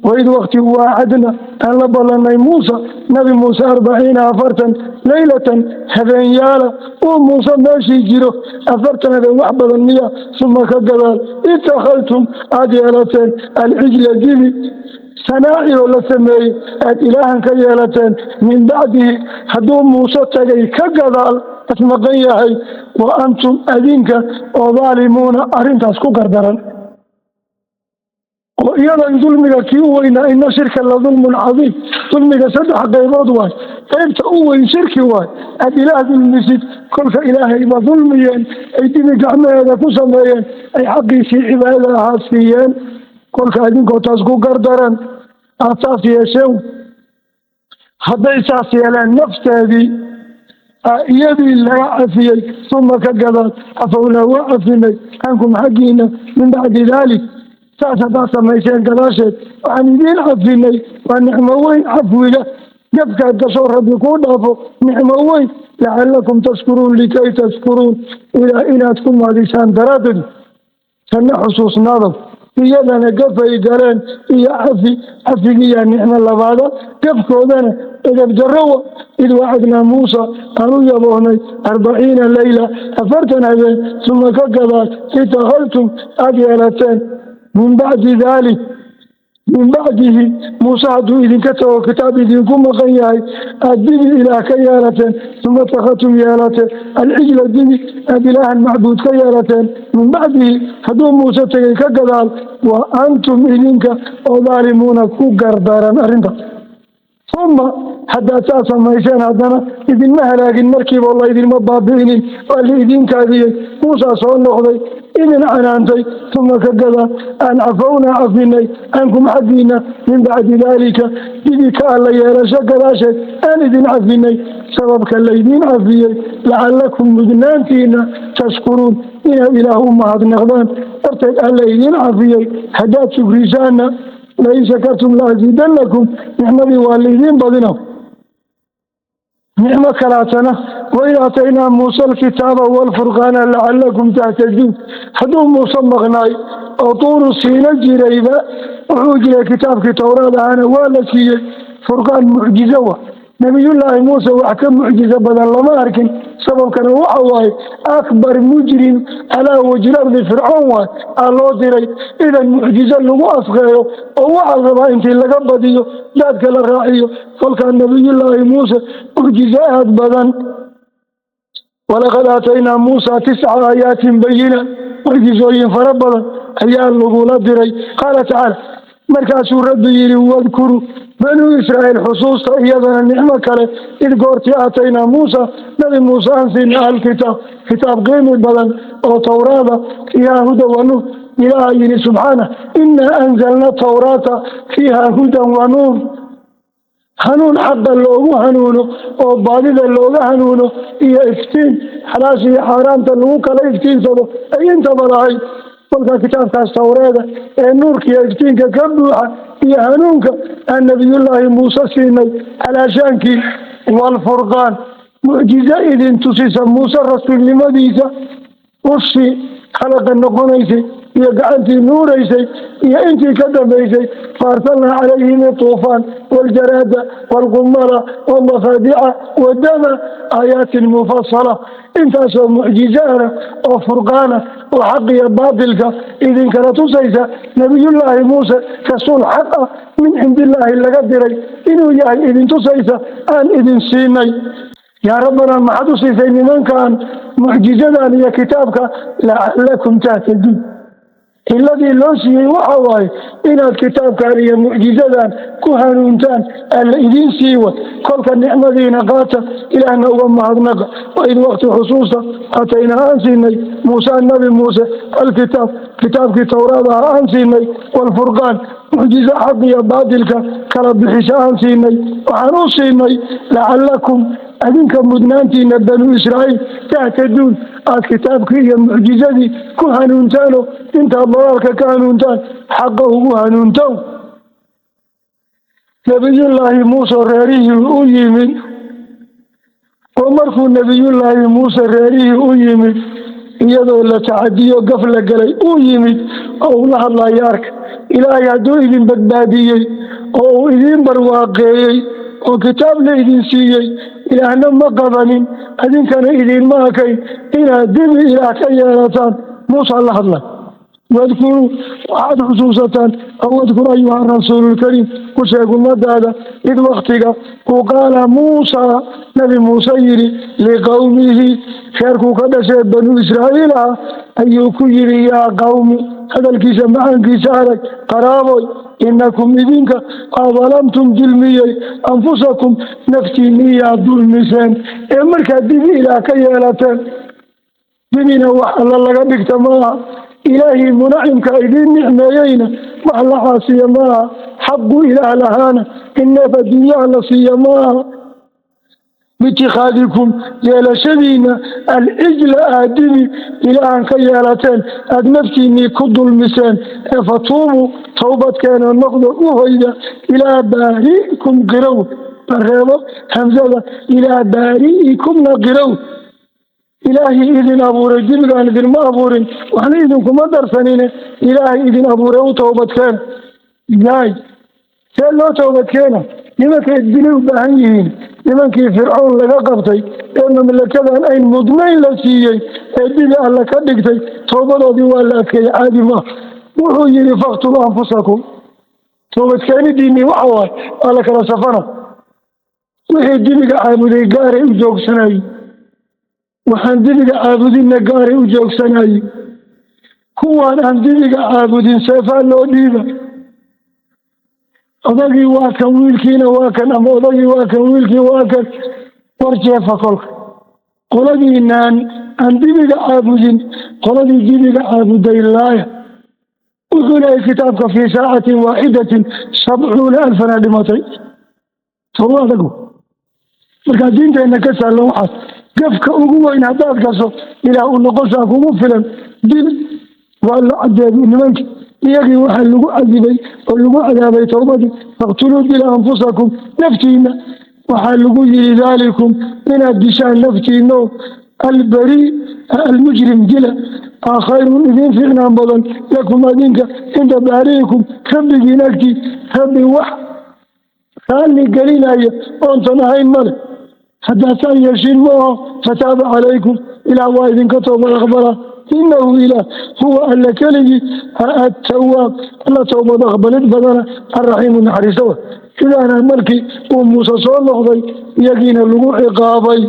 Waid wakti waacadna, aan la ballanay, Muusa, Nabi Muuse, 40, 40, leylatan, habeenyaala uu Muuse meeshii jiro. 40 habeen wax badan miya? Suma ka gadaal ittakhadtum, aada yeelateen, alcijla, dibi sanaaci oo la sameeyey, aad ilaahan ka yeelateen, min bacdihi, hadduu Muuse tagay ka gadaal, asmaqan yahay, wa antum, adinka oo daalimuuna, arrintaas ku gardaran oo iyadoo dulmiga kii u weynaa. Ina shirka la dulmun cadiim. Dulmiga saddex qaybood waay, qaybta u weyn shirki waay, aad Ilaah dulmisid. Kolka Ilaahayba dulmiyeen, ay dibi gacmaheeda ku sameeyeen, ay xaqiisii cibaadada ahaa siiyeen. Kolka adinkoo taas ku gardaran aad saas yeesheen. Hadday saas yeeleen nafteedii iyadii laga cafiyey. Uma ka gadaal cafownaa, waa cafinay, cankum, xaggiina, min bacdi daalik, saas haddaad samayseen gadaasheed waxaan idiin cafinay. Waa nicmo weyn cafwiga, gafkaad gasho Rabbi kuu dhaafo, nicmo weyn. Lacalakum tashkuruun, likay tashkuruun, ilaa inaad ku maadisaan daraaddeed. Tanna xusuusnaado, iyadana gafay galeen iyo cafi, cafigiiyaa nicmo labaada, gafkoodana edeb darrowa. Id wacadnaa Muusa, aan u yaboohnay, 40 leyla, 40 habeen, suma ka gadaal itakhaltum, aada yeelateen, min bacdi daalik, min bacdihi, Muuse hadduu idinka tago, kitaab idinku maqan yahay, aada dibi Ilaah ka yeelateen. Suma takhatum, yeelateen, alcijla, dibi aada ilaahan macbuud ka yeelateen, min bacdihi, hadduu Muuse tegay ka gadaal, wa antum, idinka oo daalimuuna, ku gardaran arrintaas. Uma haddaad saa samayseen, haddana idinma halaagin markiiba, la idinma baabi'inin, waa la idin kaadiyey. Muusaa soo noqday, idin canaantay. Uma ka gada aan cafownaa, cafinay, cankum xaggiina, min bacdi daalika, dibi ka alla yeelasho gadaasheed aan idin cafinay. Sababka laydin cafiyey, lacalakum mudnaantiina, tashkuruun, inaad Ilaah u mahadnaqdaan darteed alla idin cafiyey. Haddaad shukrisaanna, lain shakartum la aziidanakum, nicmadii waa laydin badina. Nicmo kalaatana, waid aataynaa Muuse alkitaaba waalfurqaana lacalakum tahtaduun. Hadduu Muuse maqnaay oo Tuuru Siina jirayba, wuxuu jiray kitaabkii Towraad ahaana waa la siiyey. Furqaan mucjizo wa Nabiyullaahi Muuse, wax ka mucjizo badan lama arkin. Sababkana waxa waaye, akbar mujrim calaa wajhi lardi Fircoon waay aa loo diray. Idan mucjizo lagu afkeeyo oo waxaa rabaa intii laga badiyo daadka la raaciyo. Kolkaa Nabiyullaahi Muuse mucjizo aad badan. Walaqad aataynaa Muusa tisca aayaatin bayina, mucjizooyin fara badan ayaa lagula diray. Qaala tacaala, markaasuu Rabbi yidhi, wadkuruu, Banuu Israa'iil xusuusta, iyadana nicmo kale, id goortii aataynaa Muusa, Nabi Muuse aan siina, alkitaab, kitaab qiimi badan oo Towraada, fiiha huda wa nuur. Ilaaha yidhi subxaana, inaa anzalna tawraata fiiha hudan wa nuur, hanuun xaqa loogu hanuuno oo baadida looga hanuuno, iyo iftiin xalaasha iyo xaaraamta lagu kala iftiinsado ay intaba lahayd. Kolka kitaabkaas Towreeda ee nuurka iyo iftiinka ka buuxa iyo hanuunka aan Nabiyullaahi Muuse siinay calaashaankii, waalfurqaan, mucjizo idin tusisa Muuse rasuulnimadiisa, ushii khalaqa noqonaysay iyo gacantii nuuraysay iyo intii ka dambaysay. Faarsalnaa calayhim ituufaan waljaraada waalqumala wamafaadica wadama aayaatin mufasala. Intaasoo mucjizaana oo furqaana oo xaq iyo baatilka idinkala tusaysa Nabiyullaahi Muuse rasuul xaq ah min cindillaahi laga diray inuu yahay idin tusaysa aan idin siinay. Yaa Rabbanaa, maxaad u siisay nimankan mucjizadan iyo kitaabka? Lacalakum tahtaduun. Ciladii loo siiyey waxa waaye inaad kitaabkan iyo mucjizadan ku hanuuntaan alla idiin siiwa. Kolka nicmadiina qaata, Ilaahna uga mahadnaqa. Waid waqti xusuusta aataynaa aan siinay Muuse, Nabi Muuse, alkitaab, kitaabkii Towraad aha aan siinay, waalfurqaan, mucjizo xaq iyo baatilka kala bixisho aan siinay. Waxaan u siinay lacalakum, adinka mudnaantiina Banu Israa'iil, tahtaduun, aada kitaabkii iyo mucjizadii ku hanuuntaano intaad dalaalka ka hanuuntaan xaqa ugu hanuuntow. Nabiyullaahi Muuse reerihii u yimid, oo markuu Nabiyullaahi Muuse reerihii u yimid, iyadoo la tacadiyo gaf la galay uu yimid oo uu la hadlayo, arka, Ilaahay hadduu idin badbaadiyey oo uu idiin barwaaqeeyey oo kitaab la idin siiyey, Ilaahna ma qabanin, adinkana idinma akayn inaad dibi Ilaah ka yeelataan. Muusa la hadlay. Wadkuruu, waxaad xusuusataan, aw wadkur ayuha rasuululkariim, ku sheeg ummadaada, id waktiga uu qaala Muusaa, Nabi Muuse yidhi, liqowmihi, reerkuu ka dhashee Banu Israa'iil ah ayuu ku yidhi, yaa qawmi, hadalkiisa macaankiisa adag, qaraaboy, inakum idinka adalamtum dulmiyey, anfusakum naftiinniyaa dulmiseen ee markaad dibi Ilaah ka yeelateen. Dibina wax alla laga dhigta maaha, Ilaahii munacimka idiin nicmeeyeyna wax la caasiya maaha, xaqu Ilaah lahaana in neef adduunyaha la siiya maaha. Biitikhaadikum, yeelashadiina, alcijla aadibi Ilaahan ka yeelateen aada naftiinnii ku dulmiseen ee fatuubuu, towbadkeena noqdo, u hoyda, ilaa baari'ikum, qirow bareebo hamsada, ilaa baari'ikumna qirow. Ilaahii idin abuuray, dibigaan idinma abuurin, waxna idinkuma darsanine, Ilaahay idin abuuray u towbadkeena. Yaay, see loo towbadkeena? Nimankay dilay u baahan yihiin, nimankii Fircoon laga qabtay ee mamlakadan ayn mudnayn la siiyey ee dibi Alla ka dhigtay, towbadoodii waa la adkeeyey, caadi maa. Wuxuu yidhi, faqtuluu anfusakum. Toobadkeenidiinii waxa waaye waa la kala safana. Wixii dibiga caabuday gaaray u joogsanayey, waxaan dibiga caabudinna gaaray u joogsanayey. Kuwaan aan dibiga caabudin seefaa loo dhiiba. Odagii waa kan, wiilkiina waa kan, ama odagii waa kan, wiilkii waa kan. War jeefa kolka qoladiinaan aan dibiga caabudin, qoladii dibiga caabuday laaya. Wuxuu leeyay kitaabka fii saacatin waaxidatin 70,000 dhimatay. Toba adag markaa diinteenna ka sahlan. Waxaas gafka ugu weyn haddaad gasho, ilaah u noqoshaa kugu filan. Dil waa la cadeebay nimanki, iyagii waxaa lagu cadibay oo lagu cadaabay towbadii. Faqtuluu, dila, anfusakum, naftiina. Waxaa lagu yiri daalikum, inaad dishaan naftiino, albarii almujrim dila, khayrun, idiin fiicnaan badan, lakum adinka, cinda baari'ikum, rabbigiin agtii. Rabbi wax raalli gelinaya oontan ahayn male haddaasaan yeeshin ma aho. Fataaba calaykum, ilaah waa idinka toobad aqbalaa. Inahu ilaah huwa alla keligii attawaab, alla toobad aqbalid badana, alraxiimu, naxariiso. Sidaana markii uu Muuse soo noqday iyagiina lagu ciqaabay.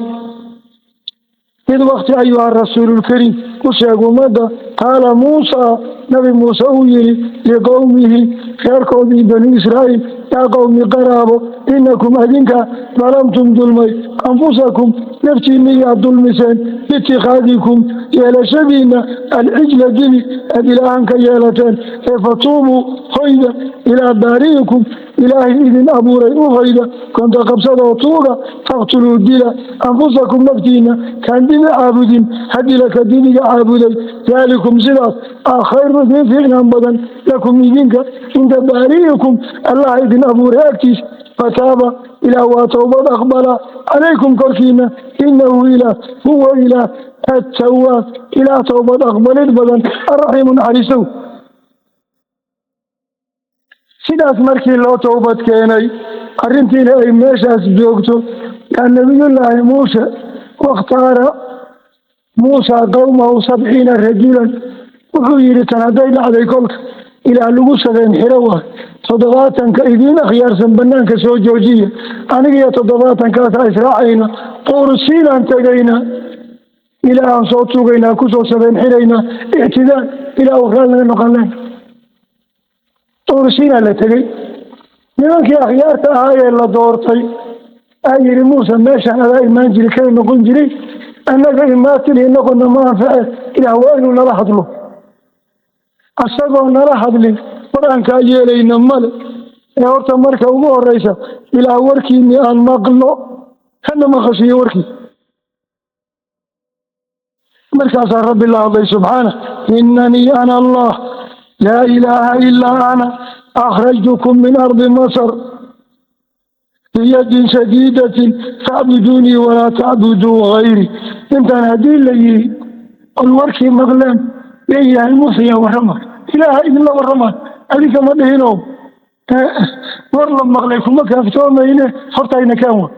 Id wakti, ayuha rasuululkariim, u sheeg ummadda, qaala Muusa, nabi Muuse uu yidhi, liqowmihi, reerkoodii bani Israa'iil, yaa qowmi, qaraabo, inakum adinka dalamtum, dulmay, anfusakum, naftiinniyaad dulmiseen, biitikhaadikum, yeelashadiinna, alcijla, dibi aad ilaahan ka yeelateen. Ee fatuubuu, hoyda, ilaa baari'ikum, ilaahay idin abuuray u hoyda, konta qabsadoo tuuga. Faqtuluu, dila, anfusakum, naftiina. Kaan dibi caabudin hadila ka dibiga caabuday. Daalikum, sidaas a khayru, idiin fiicnaan badan, lakum idinka, cinda baari'ikum, allah idin abuuray agtiis. Fataaba, ilaah waa towbad aqbala, calaykum, korkiina. Inahu ilaah huwa ilaah attawaab, ilaah towbad aqbalid badan, alraxiimu, naxariisow. Sidaas markii loo towbad keenay, arrintiina ay meeshaas joogto, yaa nabiyullaahi Muuse wakhtaara Muusa qowmahu 70 rajulan. Wuxuu yidhi, tan hadday dhacday, kolka ilaah lagu sabeen xiro waay. 70-ka idiin akhyaarsan banaanka soo joojiya, anigiyo 70-kaasa israacayna, Tuursiinaan tegaynaa, ilaahaan soo tugaynaa, kusoo sabeen xiraynaa, ictidaal ilaah u raal naga noqon len. Tuursiinaa la tegey. Nimankii akhyaarta ahaa ee la doortay aa yidhi, Muuse, meeshaan adaa imaan jiri, kala noqon jiray, annaga imaatin noqona ma anface. Ilaah waa inuu nala hadlo. Asagoo nala hadlin qur-aankaa yeelayna male. Ee horta marka ugu horeysa ilaah warkiini aan maqlo, hana maqashiyo warkii. Markaasaa rabbi la hadlay subxaana: inanii ana allah, laa ilaaha ilaa ana, akhrajtukum min ardi masr biyadin shadiidatin, facbuduunii walaa tacbuduu gayri. Intaan haddii la yiri oy warkii maqleen, leeyahay Muuseyaa warrama, ilaaha idinla warrama, adinka ma dhihino. War la maqlay kuma kaaftoomayne, hortayna kaan wa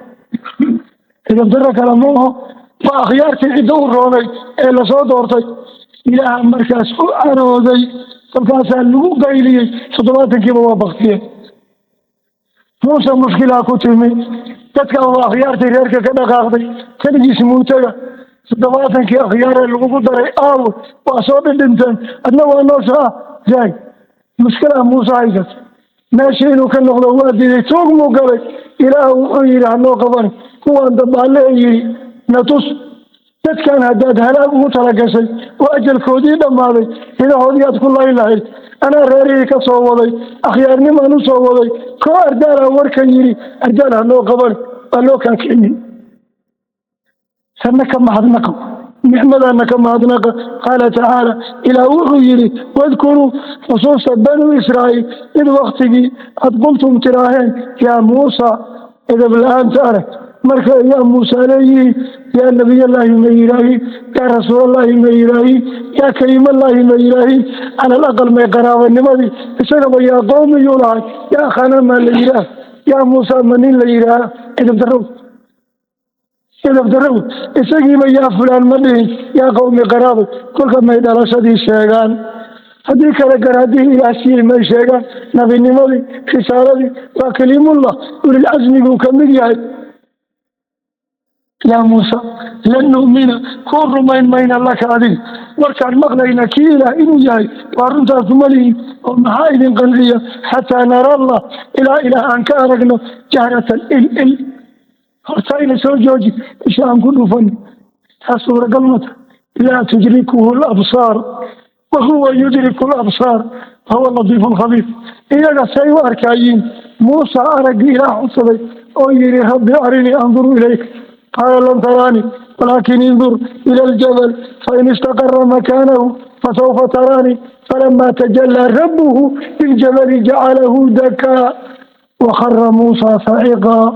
idabdaro kale ma aho. Waa akhyaartii cidda u roonay ee lasoo doortay. Ilaaha markaas u carooday, kolkaasaa lagu qayliyey, 70-kiiba waa baktiyeen. Muuse mushkilaa ku timi. Dadkan waa akhyaartii reerka ka dhaqaaqday, keligiis muutaga. 70-kii akhyaaree lagugu daray aawo? Waa soo dhidhinteen, adna waa noosha ah jaay. Mushkilaa Muuse haysat. Meeshii inuu ka noqdo waa diiday, tuug muu galay. Ilaah wuxuu yidhi, hanoo qabani kuwaan dabaalle yidhi natus. Dadkan haddaad halaag ugu talagashay oo ajalkoodii dhammaaday, hidahoodii aad ku layn lahayd. Anaa reerihii ka soo waday, akhyaarnimaan u soo waday. Koo ardaalaa warkan yidhi, ardaal hanoo qabani, waa loo kaakiciyey. Tanna ka mahadnaqa, nicmadana ka mahadnaqa. Qaala tacaala, ilaah wuxuu yidhi: wadkuruu, xusuusta, banuu Israa'iil, id waktigii aad qultum, tiraaheen, yaa Muusa. Edab la-aanta arag. Marka yaa Muusa leeyihiin, yaa nabiyallaahi ma yidhaahiin, yaa rasuulallaahi ma yidhaahiin, yaa kaliimallaahi ma yidhaahiin. Cala alaqal may qaraabanimadii isagaba yaa qowmiyuu lahay, yaa akhana maa la yidhaah, yaa Muusa ma nin la yidhaaha? Edab darrow, edab darrow. Isagiiba yaa fulaan ma dhihin, yaa qowmi, qaraabay. Kolka may dhalashadii sheegaan? Haddii kale garaadihii ilaah siiyey may sheegaan? Nabinimadii, risaaladii, waa kaliimullah, ulilcasmiguu ka mid yahay. Yaa Muusa, lan nu'mina, kuu rumayn mayna, laka, adiga, Warkaan maqlayna kii Ilaah inuu yahay waa runtaas kuma lihin. Oo maxaa idin qanciya? Xataa nara Allah, ilaa Ilaah aan ka aragno, jahratan, il il horta ina soo jooji, isha aan ku dhufan. Taas suuragal mata. Laa tudrikuhu alabsaar wahuwa yudriku alabsaar wahuwa latiifu alkhabiir. Iyaga say u arkaayiin? Muusa araggii Ilaah codsaday oo yidhi: "Rabbi, arinii anduru ilayk." Qaala: "Lan taraani, walaakin indur ila aljabal, fain istaqara makaanahu fasawfa taraani." Falama tajalaa rabbuhu liljabali jacalahu dakaa wakhara Muusa saciqaa.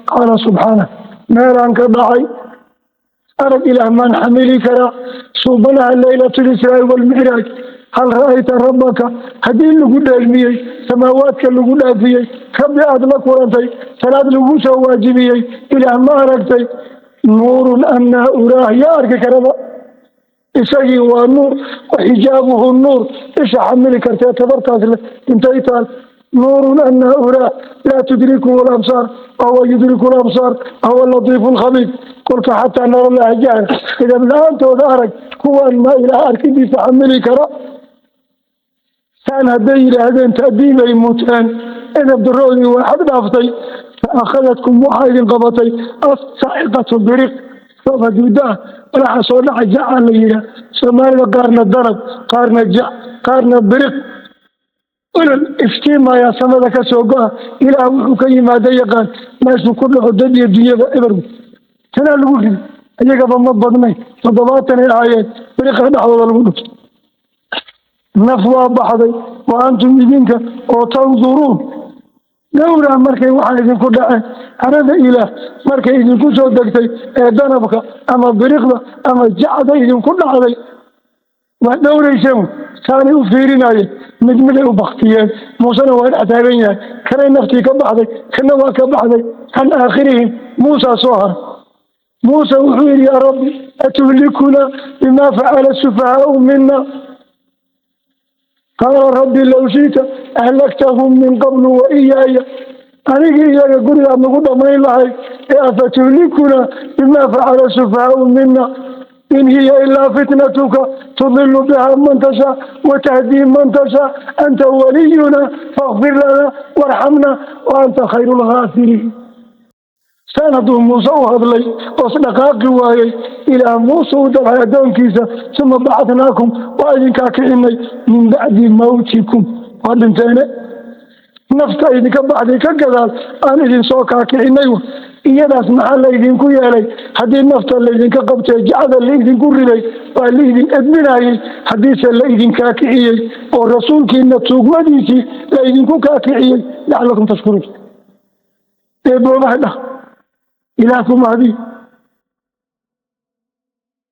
Qaala subxaanah, meelaan ka dhacay, arag Ilaah maan xamili karaa? Suubanaha leylat lisraai walmicraaj, "Hal ra'ayta rabbaka?" haddii lagu dheelmiyey, samaawaadka lagu dhaafiyey, Rabbi aada la kulantay, salaad lagu soo waajibiyey, Ilaah ma aragtay? Nuurun annaa uraah, yaa arki karaba? Isagii waa nuur wa xijaabuhu nuur. Isha xamili kartee tabartaas leh intay taal? Nuurun annaa uraah, laa tudrikuhu alabsaar wahuwa yudriku alabsaar wahuwa latiifu alkhabiir. Kolka xataa nara jahra, idab la-aantooda arag, kuwaan ma Ilaah arkidiisa xamili kara? Saan hadday yidhaahdeen, ta'diibay muteen, edab daroodii waa xad dhaaftay. Fa akhadadkum, waxaa idin qabatay, asaaciqatu, biriq, roob hadduu daa, walaxa soo dhaca jaca la yidhaah Soomaalida, qaarna darab, qaarna jac, qaarna biriq, olol iftiimayaa samada ka soo go-a. Ilaah wuxuu ka yimaada yaqaan, meeshuu ku dhaco dad iyo dunyada ebergu tanaa lagu ridi. Iyagaba ma badnay, 70ay ahaayeen. Biriqa dhexdooda lagu dhuftay, naf waa baxday. Wa antum, idinka oo tanduruun, dhowraa markay waxaa idinku dhaceen, carada Ilaah markay idinku soo degtay ee danabka ama biriqda ama jacda idinku dhacday, waa dhowrayseen, saanay u fiirinayeen, mid miday u baktiyeen. Muusena waa dhex taagan yahay. Kanay naftii ka baxday, kana waa ka baxday. Can aakhirihim Muusaa soo haray. Muuse wuxuu yidhi: "Yaa Rabbi, atuhlikuna bimaa facala sufahaau mina?" Qaala rabbi: "Low shi'ta ahlaktahum min qablu wa iyaaya." Anigii iyaga gurigaad nagu dhammayn lahayd ee afatuhlikuna bimaa facala sufahaau mina? In hiya ilaa fitnatuka tudilu biha man tashaa watahdii man tashaa, anta waliyuna, fakfir lana warxamna wa anta khayru lghaafiriin. Saan hadduu Muuse u hadlay oos dhaqaaqi waayey, Ilaah Muuse u dabxay addoonkiisa. Uma bacatnaakum, waa idinkaa kicinay, min bacdi mawtikum, waa dhinteene, nafta idinka baxday ka gadaal aan idinsoo kaakicinay. Iyadaas maxaa laydinku yeelay? Haddii nafta laydinka qabtay, jacda laydinku riday, waa laydin edbinayey. Haddiise laydin kaakiciyey oo rasuulkiina tuugmadiisii laydinku kaakiciyey, lacalakum tashkuruun. Eeboobaha dhah, Ilaah ku mahdi.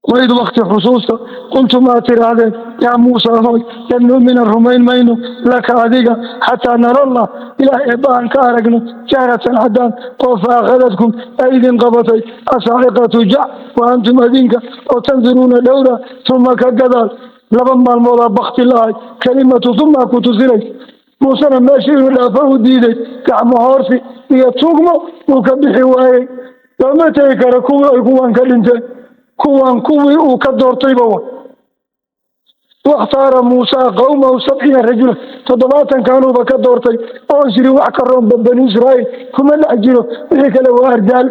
Waid wakti xusuusta qultum, aad tidhaahdeen: "Yaa Muusa, hoy, lan nu'mina, rumayn mayno, laka, adiga, xataa narallah, Ilaah eebba aan ka aragno, jahratan, caddaan." Oo fa akhadadkum, ay idin qabatay, asaaciqatu, jac, wa antum, adinka oo tandiruuna, dhowra. Uma, ka gadaal, 2 maalmoodaa bakti lahay. Kelimatu uma ku tusinay. Muusena meesha inuu dhaafo u diiday, gacmo hoorsi iyo tuugmo uu ka bixi waayey. Looma tegi karo kuwii ay kuwan ka dhinteen, kuwan kuwii uu ka doortayba wa. Wakhtaara Muusaa qowmahu 70 rajula, 70 kaanuuba ka doortay oo isiri wax ka roonba Bani Israa'iil kuma dhex jiro, wixii kale waa ardaal.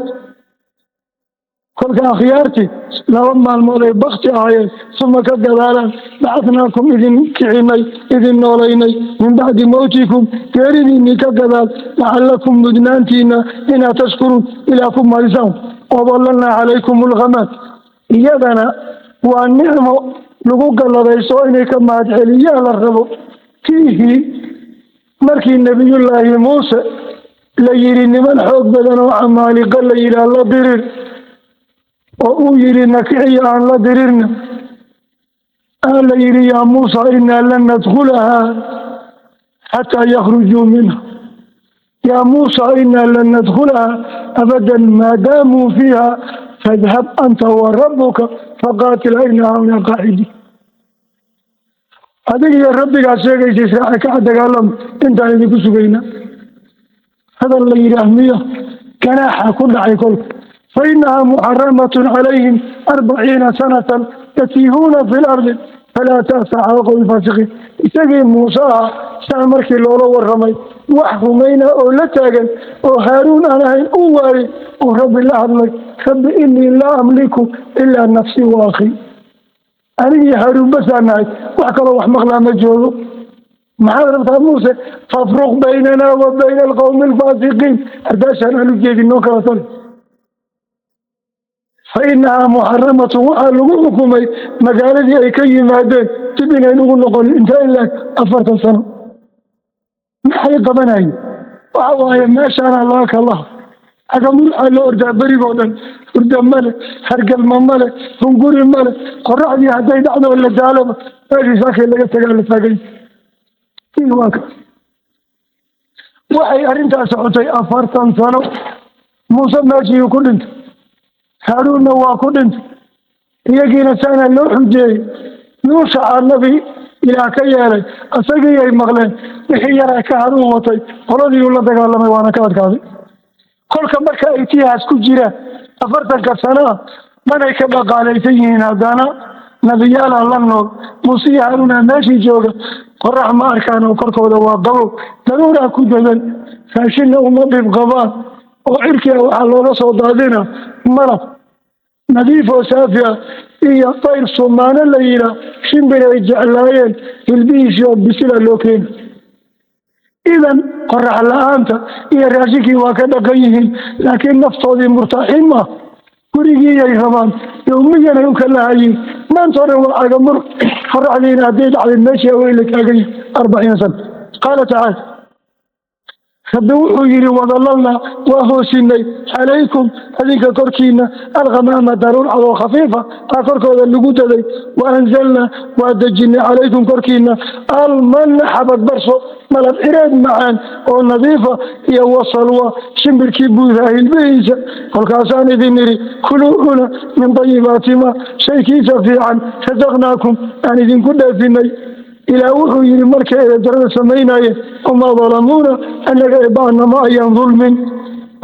Kolka akhyaartii 2 maalmood ay bakti ahaayeen. Suma, ka gadaalaan, bacadnaakum, idin kicinay, idin noolaynay, min bacdi mowtikum, geeridiinnii ka gadaal, lacalakum, mudnaantiina, inaad tashkuruun, Ilaah ku mahadisaan. Wadalalnaa calaykum alghamaam, iyadana waa nicmo lagu galladayso inay ka mahad celiyaan la rabo. Tiihii markii Nebiyullaahi Muuse la yidhi niman xoog badan oo Camaaliqa la yidhaah la dirir, oo uu yidhi: "Nakiciya aan la dirirna," aa la yidhi: "Yaa Muusa, inaa lan nadkhulahaa xataa yakhrujuu minha. Yaa Muusa, inaa lan nadkhulahaa abadan maadaamuu fiiha, fadhab anta wa rabbuka faqaatila, inaa hahunaa qaacidiin." Adiga iyo rabbigaa sheegaysa israaca kaca, dagaalama, intaan idinku sugayna. Hadal la yidhaah miyo ganaaxa ku dhacay kolka. Fa innahaa muxaramatun calayhim 40 sanatan. Yatiihuuna fi lardi falaa ta'sa cala qowmi faasiqiin. Isagii Muuse ah saa markii loola waramay, wax rumayna oo la taagan oo Haaruun aan ahayn u waayey, uu Rabbi la hadlay: "Rabbi, inii laa amliku ilaa nafsii wa akhii." Anigii Haaruun basaa nahay, wax kaloo wax maqlaa ma joogo. Maxaad rabtaa, Muuse? "Fafruq baynana wa bayna alqowmi alfaasiqiin." Ardaashaan aan u jeedin noo kala tali. Fa inahaa muxaramatun, waxaa lagu xukumay magaaladii ay ka yimaadeen dib inayn ugu noqonin. Intaa ilaa 40 sano maxay qabanayeen? Waxa waaye meeshaana laga kalaha agamurxaa loo ordaa berigoo dhan. Hurda male, hargalma male, hunguri male. Qoraxdii hadday dhacdo la daalaba, meeshii saakay laga tagaa la taagay. Waa kaas. Waxay arrintaas socotay 40 sano. Muuse meeshii ku dhintay, Haaruunna waa ku dhintay, iyagiina saana loo xujeeyey. Yuushaca nabi Ilaah ka yeelay, isagii ay maqleen. Wixii yaraa ka haruun watay qoladiiuu la dagaalamay, waana ka adkaaday. Kolka marka ay tihaas ku jiraan 40-ka sanoa manay ka dhaqaalaysan yihiin, haddana nebiyaala la nool. Muuse iyo Haaruuna meeshii jooga, qorax ma arkaan oo korkooda waa qabow, daruuraa ku dadan, raashinna uma dhib qabaan oo cirkiga waxaa looga soo daadina malab nadiif oo saafi ah iyo tayr sumaano la yihaa, shimbir ay jeclaayeen hilbihiisii oo bisila loo keeni. Idan qorax la-aanta iyo raashinkii waa ka dhaqan yihiin, laakiin naftoodii murtaaxiin maaha. Gurigiiyay rabaan, yowmiyanay u kalahayiin. Maanta o dhan waa cagamur, qoraxdiina hadday dhacday meeshii awey la taagan yihin 40 sana. Qaala tacaala, Rabbi wuxuu yidhi: "Wadalalna waa hoosinay calaykum adinka korkiina alghamaama, daruur cadoo khafiifa aa korkooda lagu daday. Wa anzalna, waa dejinay, calaykum korkiina almanna, xabag barso, malab cireed macaan oo nadiifa, iyo wasalwa, shimbirkii buudaa hilbihiisa. Kolkaasaan idin nidhi: kuluu, cuna, min dayibaati ma, shaykiisa fiican, rasaqnaakum, aan idinku dheefinay." Ilaah wuxuu yidhi markay eedarada samaynayeen: "Wamaa dalamuuna," annaga eebbaana ma ayaan dulmin.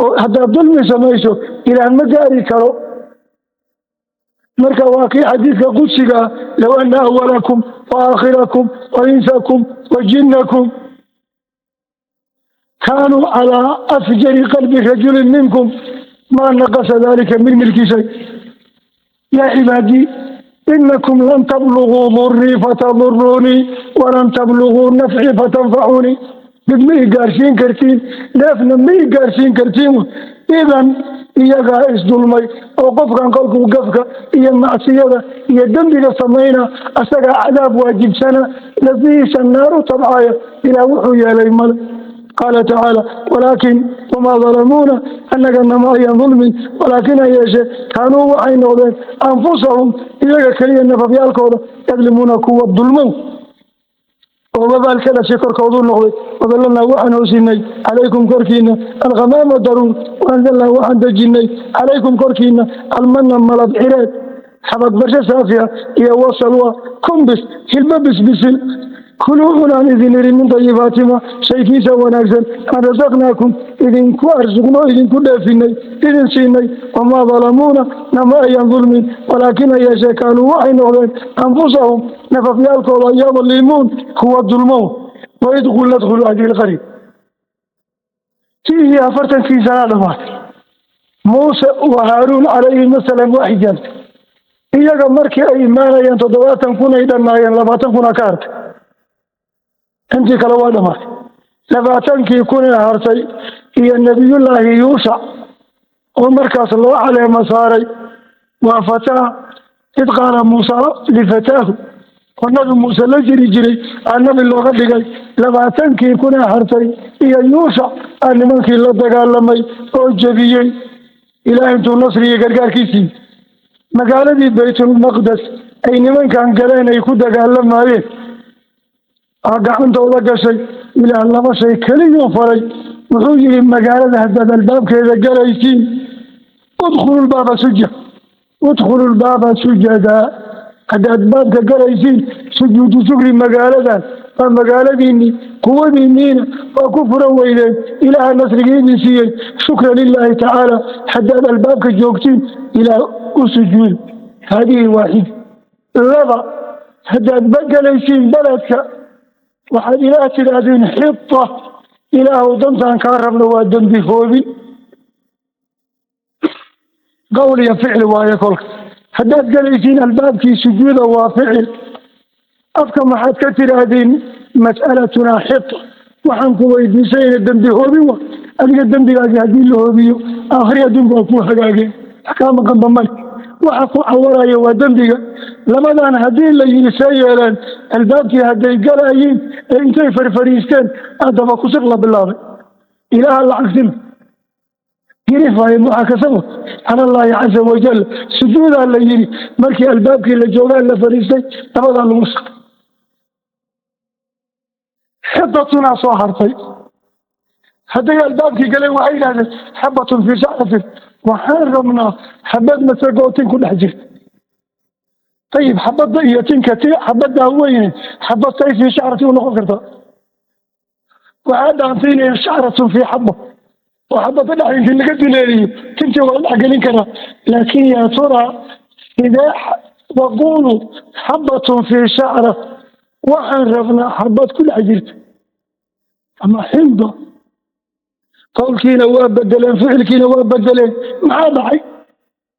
Oo haddaad dulmi samayso, Ilaah ma gaari karo. Marka waa kii xadiidka qudsiga ah: "Low ana awalakum wa aakhirakum wa insakum wa jinnakum kaanuu calaa afjari qalbi rajulin minkum, maa naqasa dalika min milki shay. Yaa cibaadii, inakum lan tabluguu durii fatadurunii, walan tabluguu nafcii fatanfacuunii." Dib ma i gaarsiin kartiin, dheefna ma i gaarsiin kartiin. Idan iyagaa isdulmay oo qofkan kolkuu gafka iyo macsiyada iyo dembiga samayna, asagaa cadaab waajibsana, lafihiisa naar u tabcaya. Ilaah wuxuu yeelay male. Qaala tacaala: "Walaakin wamaa dalamuuna," annagana ma ayaan dulmin, walaakin ha yeeshe kaanuu waxay noqdeen anfusahum, iyaga keliya nafafyaalkooda, yadlimuuna, kuwa dulmow oo wabaal ka dhashay korkooduu noqday. "Wadalalnaa," waxaan hoosinay, "calaykum korkiina alghamaama, daruur. Waanzalnaa," waxaan dejinay, "calaykum korkiina almana, malab cireed, xabag barsho saafiya, iyo wasalwa, kumbis, hilbo bisbisil. Kuluu, cunaan idin idhi, min dayibaatima, shaykiisa wanaagsan, aan rasaqnaakum, idinku arsuqno, idinku dheefinay, idin siinay. Wamaa dalamuuna," nama ayaan dulmin, walaakin ha yeeshee kaanuu waxay noqdeen anfusahum, nafafyaalkooda, yadlimuun, kuwa dulmow. Waid qulna dkhulu hadihi lqarya." Tiihii 40-kii sanaa dhamaatay. Muuse wa Haaruun calayhim asalaam waa xijaabtay. Iyaga markii ay imaanayeen 70,000 ay dhammaayeen, 20,000 ka hartay, intii kale waa dhamaatay. 20-kii kun ee hartay iyo Nebiyullaahi Yuushac oo markaas loo caleemo saaray, waa fataa id qaala Muusa lifataahu, oo Nabi Muuse la jiri jiray aa nabi looga dhigay. 20-kii kun ee hartay iyo Yuushac aa nimankii la dagaalamay oo jebiyey. Ilaah intuu nasriga gargaarkiisii magaaladii Baytulmaqdes ay nimankan galeen ay ku dagaalamayeen aa gacantooda gashay. Ilaah laba shay keliyuu faray. Wuxuu yidhi: "Magaalada haddaad albaabkeeda galaysiin, udkhulu lbaaba suja, udkhulu lbaaba sujadaa. Haddaad baabka galaysiin, sujuudu shukri. Magaaladan waa magaaladiinii, quwadiinniina waa ku furan weydeen, Ilaaha nasrigii idin siiyey. Shukra lilaahi tacaala, haddaad albaabka joogtiin, Ilaah u sujuud." Haadihi waaxida. Laba, haddaad bagelaysiin beledka, waxaad Ilaah tidhaahdeen: "Xita, Ilaahow, dantaan kaa rabno waa dembi hoobin." Qowl iyo ficil waayo. Kolka haddaad gelaysiin albaabkii, sujuuda waa ficil. Afka maxaad ka tidhaahdeen? "Mas'alatunaa xita." Waxaan ku weydiisayna dembi hoobin wa. Adiga dembigaagi haddii la hoobiyo, aakhri adduunku waa kuu hagaageen, wax kaa maqanba male. Waxa ku cawaraya waa dembiga. Labadan haddii la yidhi, see yeeleen? Albaabkii hadday galayiin ee intay farfariisteen, haddaba kusiq la bilaabay. Ilaaha lacagsin girifaayo muxaakasabo cala Allaahi caza wajal. Sujuudaa la yidhi, markii albaabkii la joogaa la fariistay, labadaa lagu siqay. Xidatunaa soo hartay. Hadday albaabkii galeen, waxay yidhahdeen: "Xabatun fii shacratin." Waxaan rabnaa xabad masagoo tin ku dhex jirta. Ayib, xabadda iyo tinka, ti xabaddaa weyne, xabad say fii shacrati u noqon kartaa? Waxaa dhaantaynaya shacratun fii xaba, oo xabadda dhex intii laga duleeliyo tintii waa la dhexgelin karaa. Laakiin yaa turaa, sidee? Waqulu xabatun fii shacra. Waxaan rabnaa xabad ku dhex jirta ama xinda. Qowlkiina waa bedeleen, ficilkiina waa bedeleen. Maxaa dhacay?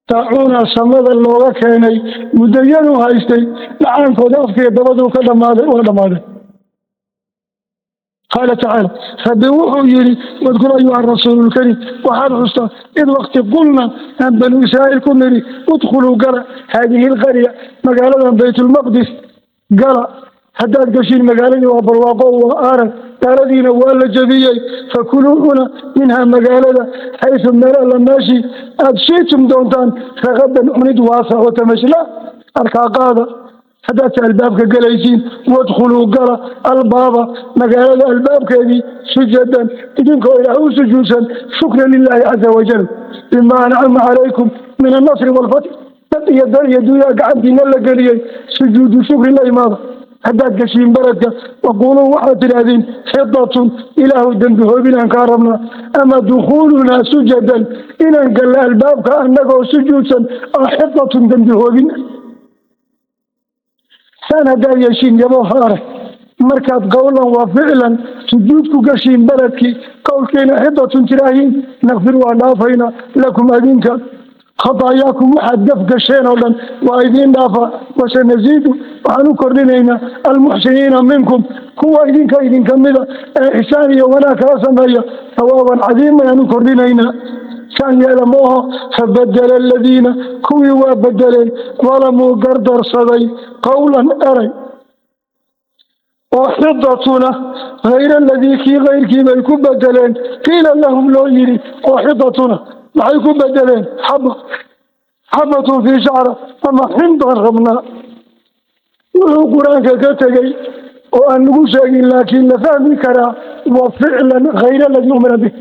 Daacuuna samada looga keenay, muddayaduu haystay, dhacaankooda afkiiyo dabaduu ka dhamaaday, waa dhamaaday. Qaala tacaala, Rabbi wuxuu yidhi: "Wadkur ayuha rasuulu lkariim," waxaad xustaa, "id waqti qulna," aan Banu Israa'iil ku nidhi, "udkhuluu," gala, "haadihi alqarya," magaaladan Baytulmaqdis gala. Haddaad gashiin magaaladii, waa barwaaqo, waa aaran, gaaladiina waa la jebiyey. "Fakuluu," cuna, "minhaa," magaalada, "xaysu," meel alla meeshii aad "shiitum," doontaan, "ragadan," cunid waasac oo tamashla arkaa qaada. Haddaadse albaabka gelaysiin, "wadkhuluu," gala, "albaaba," magaalada albaabkeedii, "sujadan," idinkoo Ilaah u sujuudsan, "shukran lilaahi caza wajal bima ancama calaykum min annasri waalfatx." Dad iyo dal iyo dunya gacantiina la geliyey, sujuudu shukri la imaada haddaad gashiin beledka. "Waquuluu," waxaad tidhaahdeen, "xidatun," Ilaahu, dembi hoobinaan kaa rabnaa, ama "dukhuulunaa sujadan," inaan galla albaabka annagoo sujuudsan oo xidatun dembi hoobin. Saan haddaad yeeshiin, yabo haare, markaad qowlan waa ficlan sujuud ku gashiin beledkii, qowlkiina xidatun tiraahiin, "naqfir," waan dhaafaynaa, "lakum," adinka, "khataayaakum," waxaad gaf gasheen oo dhan waa idiin dhaafa. "Wasanasiidu," waxaan u kordhinaynaa, "almuxsiniina minkum," kuwa idinka idinka mida ee ixsaan iyo wanaag kala sameeya, sawaaban cadiima ayaan u kordhinaynaa. Saan yeela ma aho. "Fabadela aladiina," kuwii waa bedeleen, "dalamuu," gardarsaday, "qowlan," eray oo xidatuna, "hayra aladii," kii kayrkii bay ku bedeleen, "qiila lahum," loo yidhi, oo xidatuna maxay ku bedeleen? Xaba, xabatun fii shacra ama xindan rabnaa. Wuxuu Qur-aanka ka tegey oo aan lagu sheegin, laakiin la fahmi karaa, wa ficlan hayra aladii umira bih.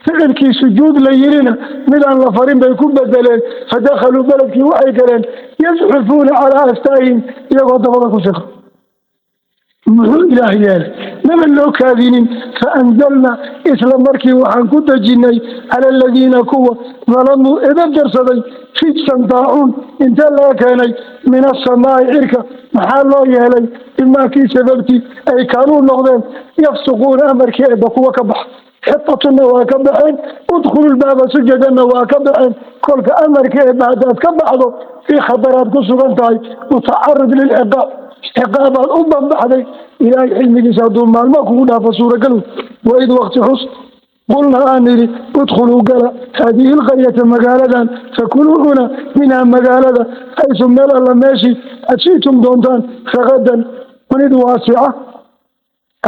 Ficilkii sujuud la yirina, midaan la farin bay ku bedeleen. "Fadakhaluu," beledkii waxay galeen, "yazxufuuna calaa astaa'ihim," iyagoo dabada ku siqa. Muxuu Ilaah yeelay? Maba loo kaadinin. "Faanzalna," isla markii waxaan ku dejinnay, "cala aladiina," kuwa, "dalamuu," edab darsaday, "rijsan," daacuun. Intee laga keenay? "Min asamaai," cirka. Maxaa loo yeelay? "Bimaa," kii sababtii, "ay kaanuu," noqdeen, "yafsuquuna," amarkii Eebba kuwa ka baxa. Xitatuna waa ka baxeen, udkhulu lbaaba sujadanna waa ka baxeen. Kolka amarkii Eebba haddaad ka baxdo, fii khataraad ku sugan tahay, mutacarid lilciqaab, ciqaabaad u banbaxday. Ilaahay xilmigiisa hadduu maalmo kugu dhaafo, suuragal. "Waid waqti xus qulna," aan idhi, "udkhuluu," gala, "haadihi alqaryata," magaaladan, "fakuluu," cuna, "minhaa," magaalada, "xaysu," meel alla meeshii, "aad shi'tum," doontaan, "ragadan," cunid waasica,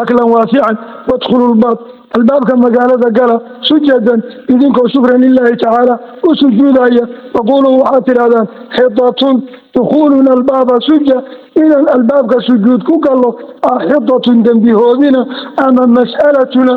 "aklan waasican. Wadkhulu lbaab," albaabka magaalada gala, "sujadan," idinkoo shukran lilaahi tacaala u sujuudaya. "Waquuluu," waxaad tidhahdaan, "xidatun dukhuuluna albaaba suja," inaan albaabka sujuud ku gallo ah, "xidatun," dembi hoobina, ama "mas'alatuna,"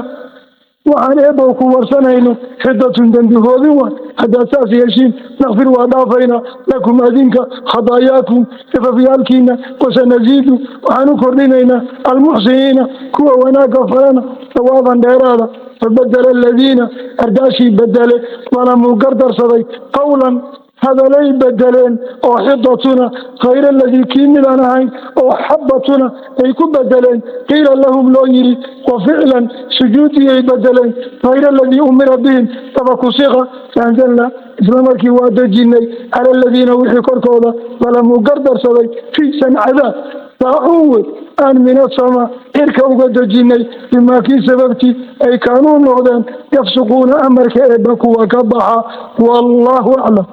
waxaan Eebow ku warsanayno, "xidatun," dembi hoobin waay. Haddaad saas yeeshiin, "naqfir," waa dhaafaynaa, "lakum," adinka, "khadaayaakum," gafafyaalkiina. "Wasanasiidu," waxaan u kordhinaynaa, "almuxsiniina," kuwa wanaagga falana, sawaaban dheeraada. "Fabadela aladiina," ardaashii bedele, "dalamuu," gardarsaday, "qowlan," Hadalay bedeleen oo xidatuna khayr aladii kii midaan ahayn oo xabbatuna ay ku bedeleen qiila lahum loo yidhi, wa ficlan sujuudiyay bedeleen khayr aladii umira bihim. Tabakusiqa faanzalna, isla markii waa dejinay, cala aladiina wixii korkooda dalamuu gardarsaday rijsan cadaab daacuun wey aan min asamaa cirka uga dejinay, bimaa kii sababtii ay kaanuu noqdeen yafsuquuna amarka eebba kuwa ka baxa. Wallaahu aclam.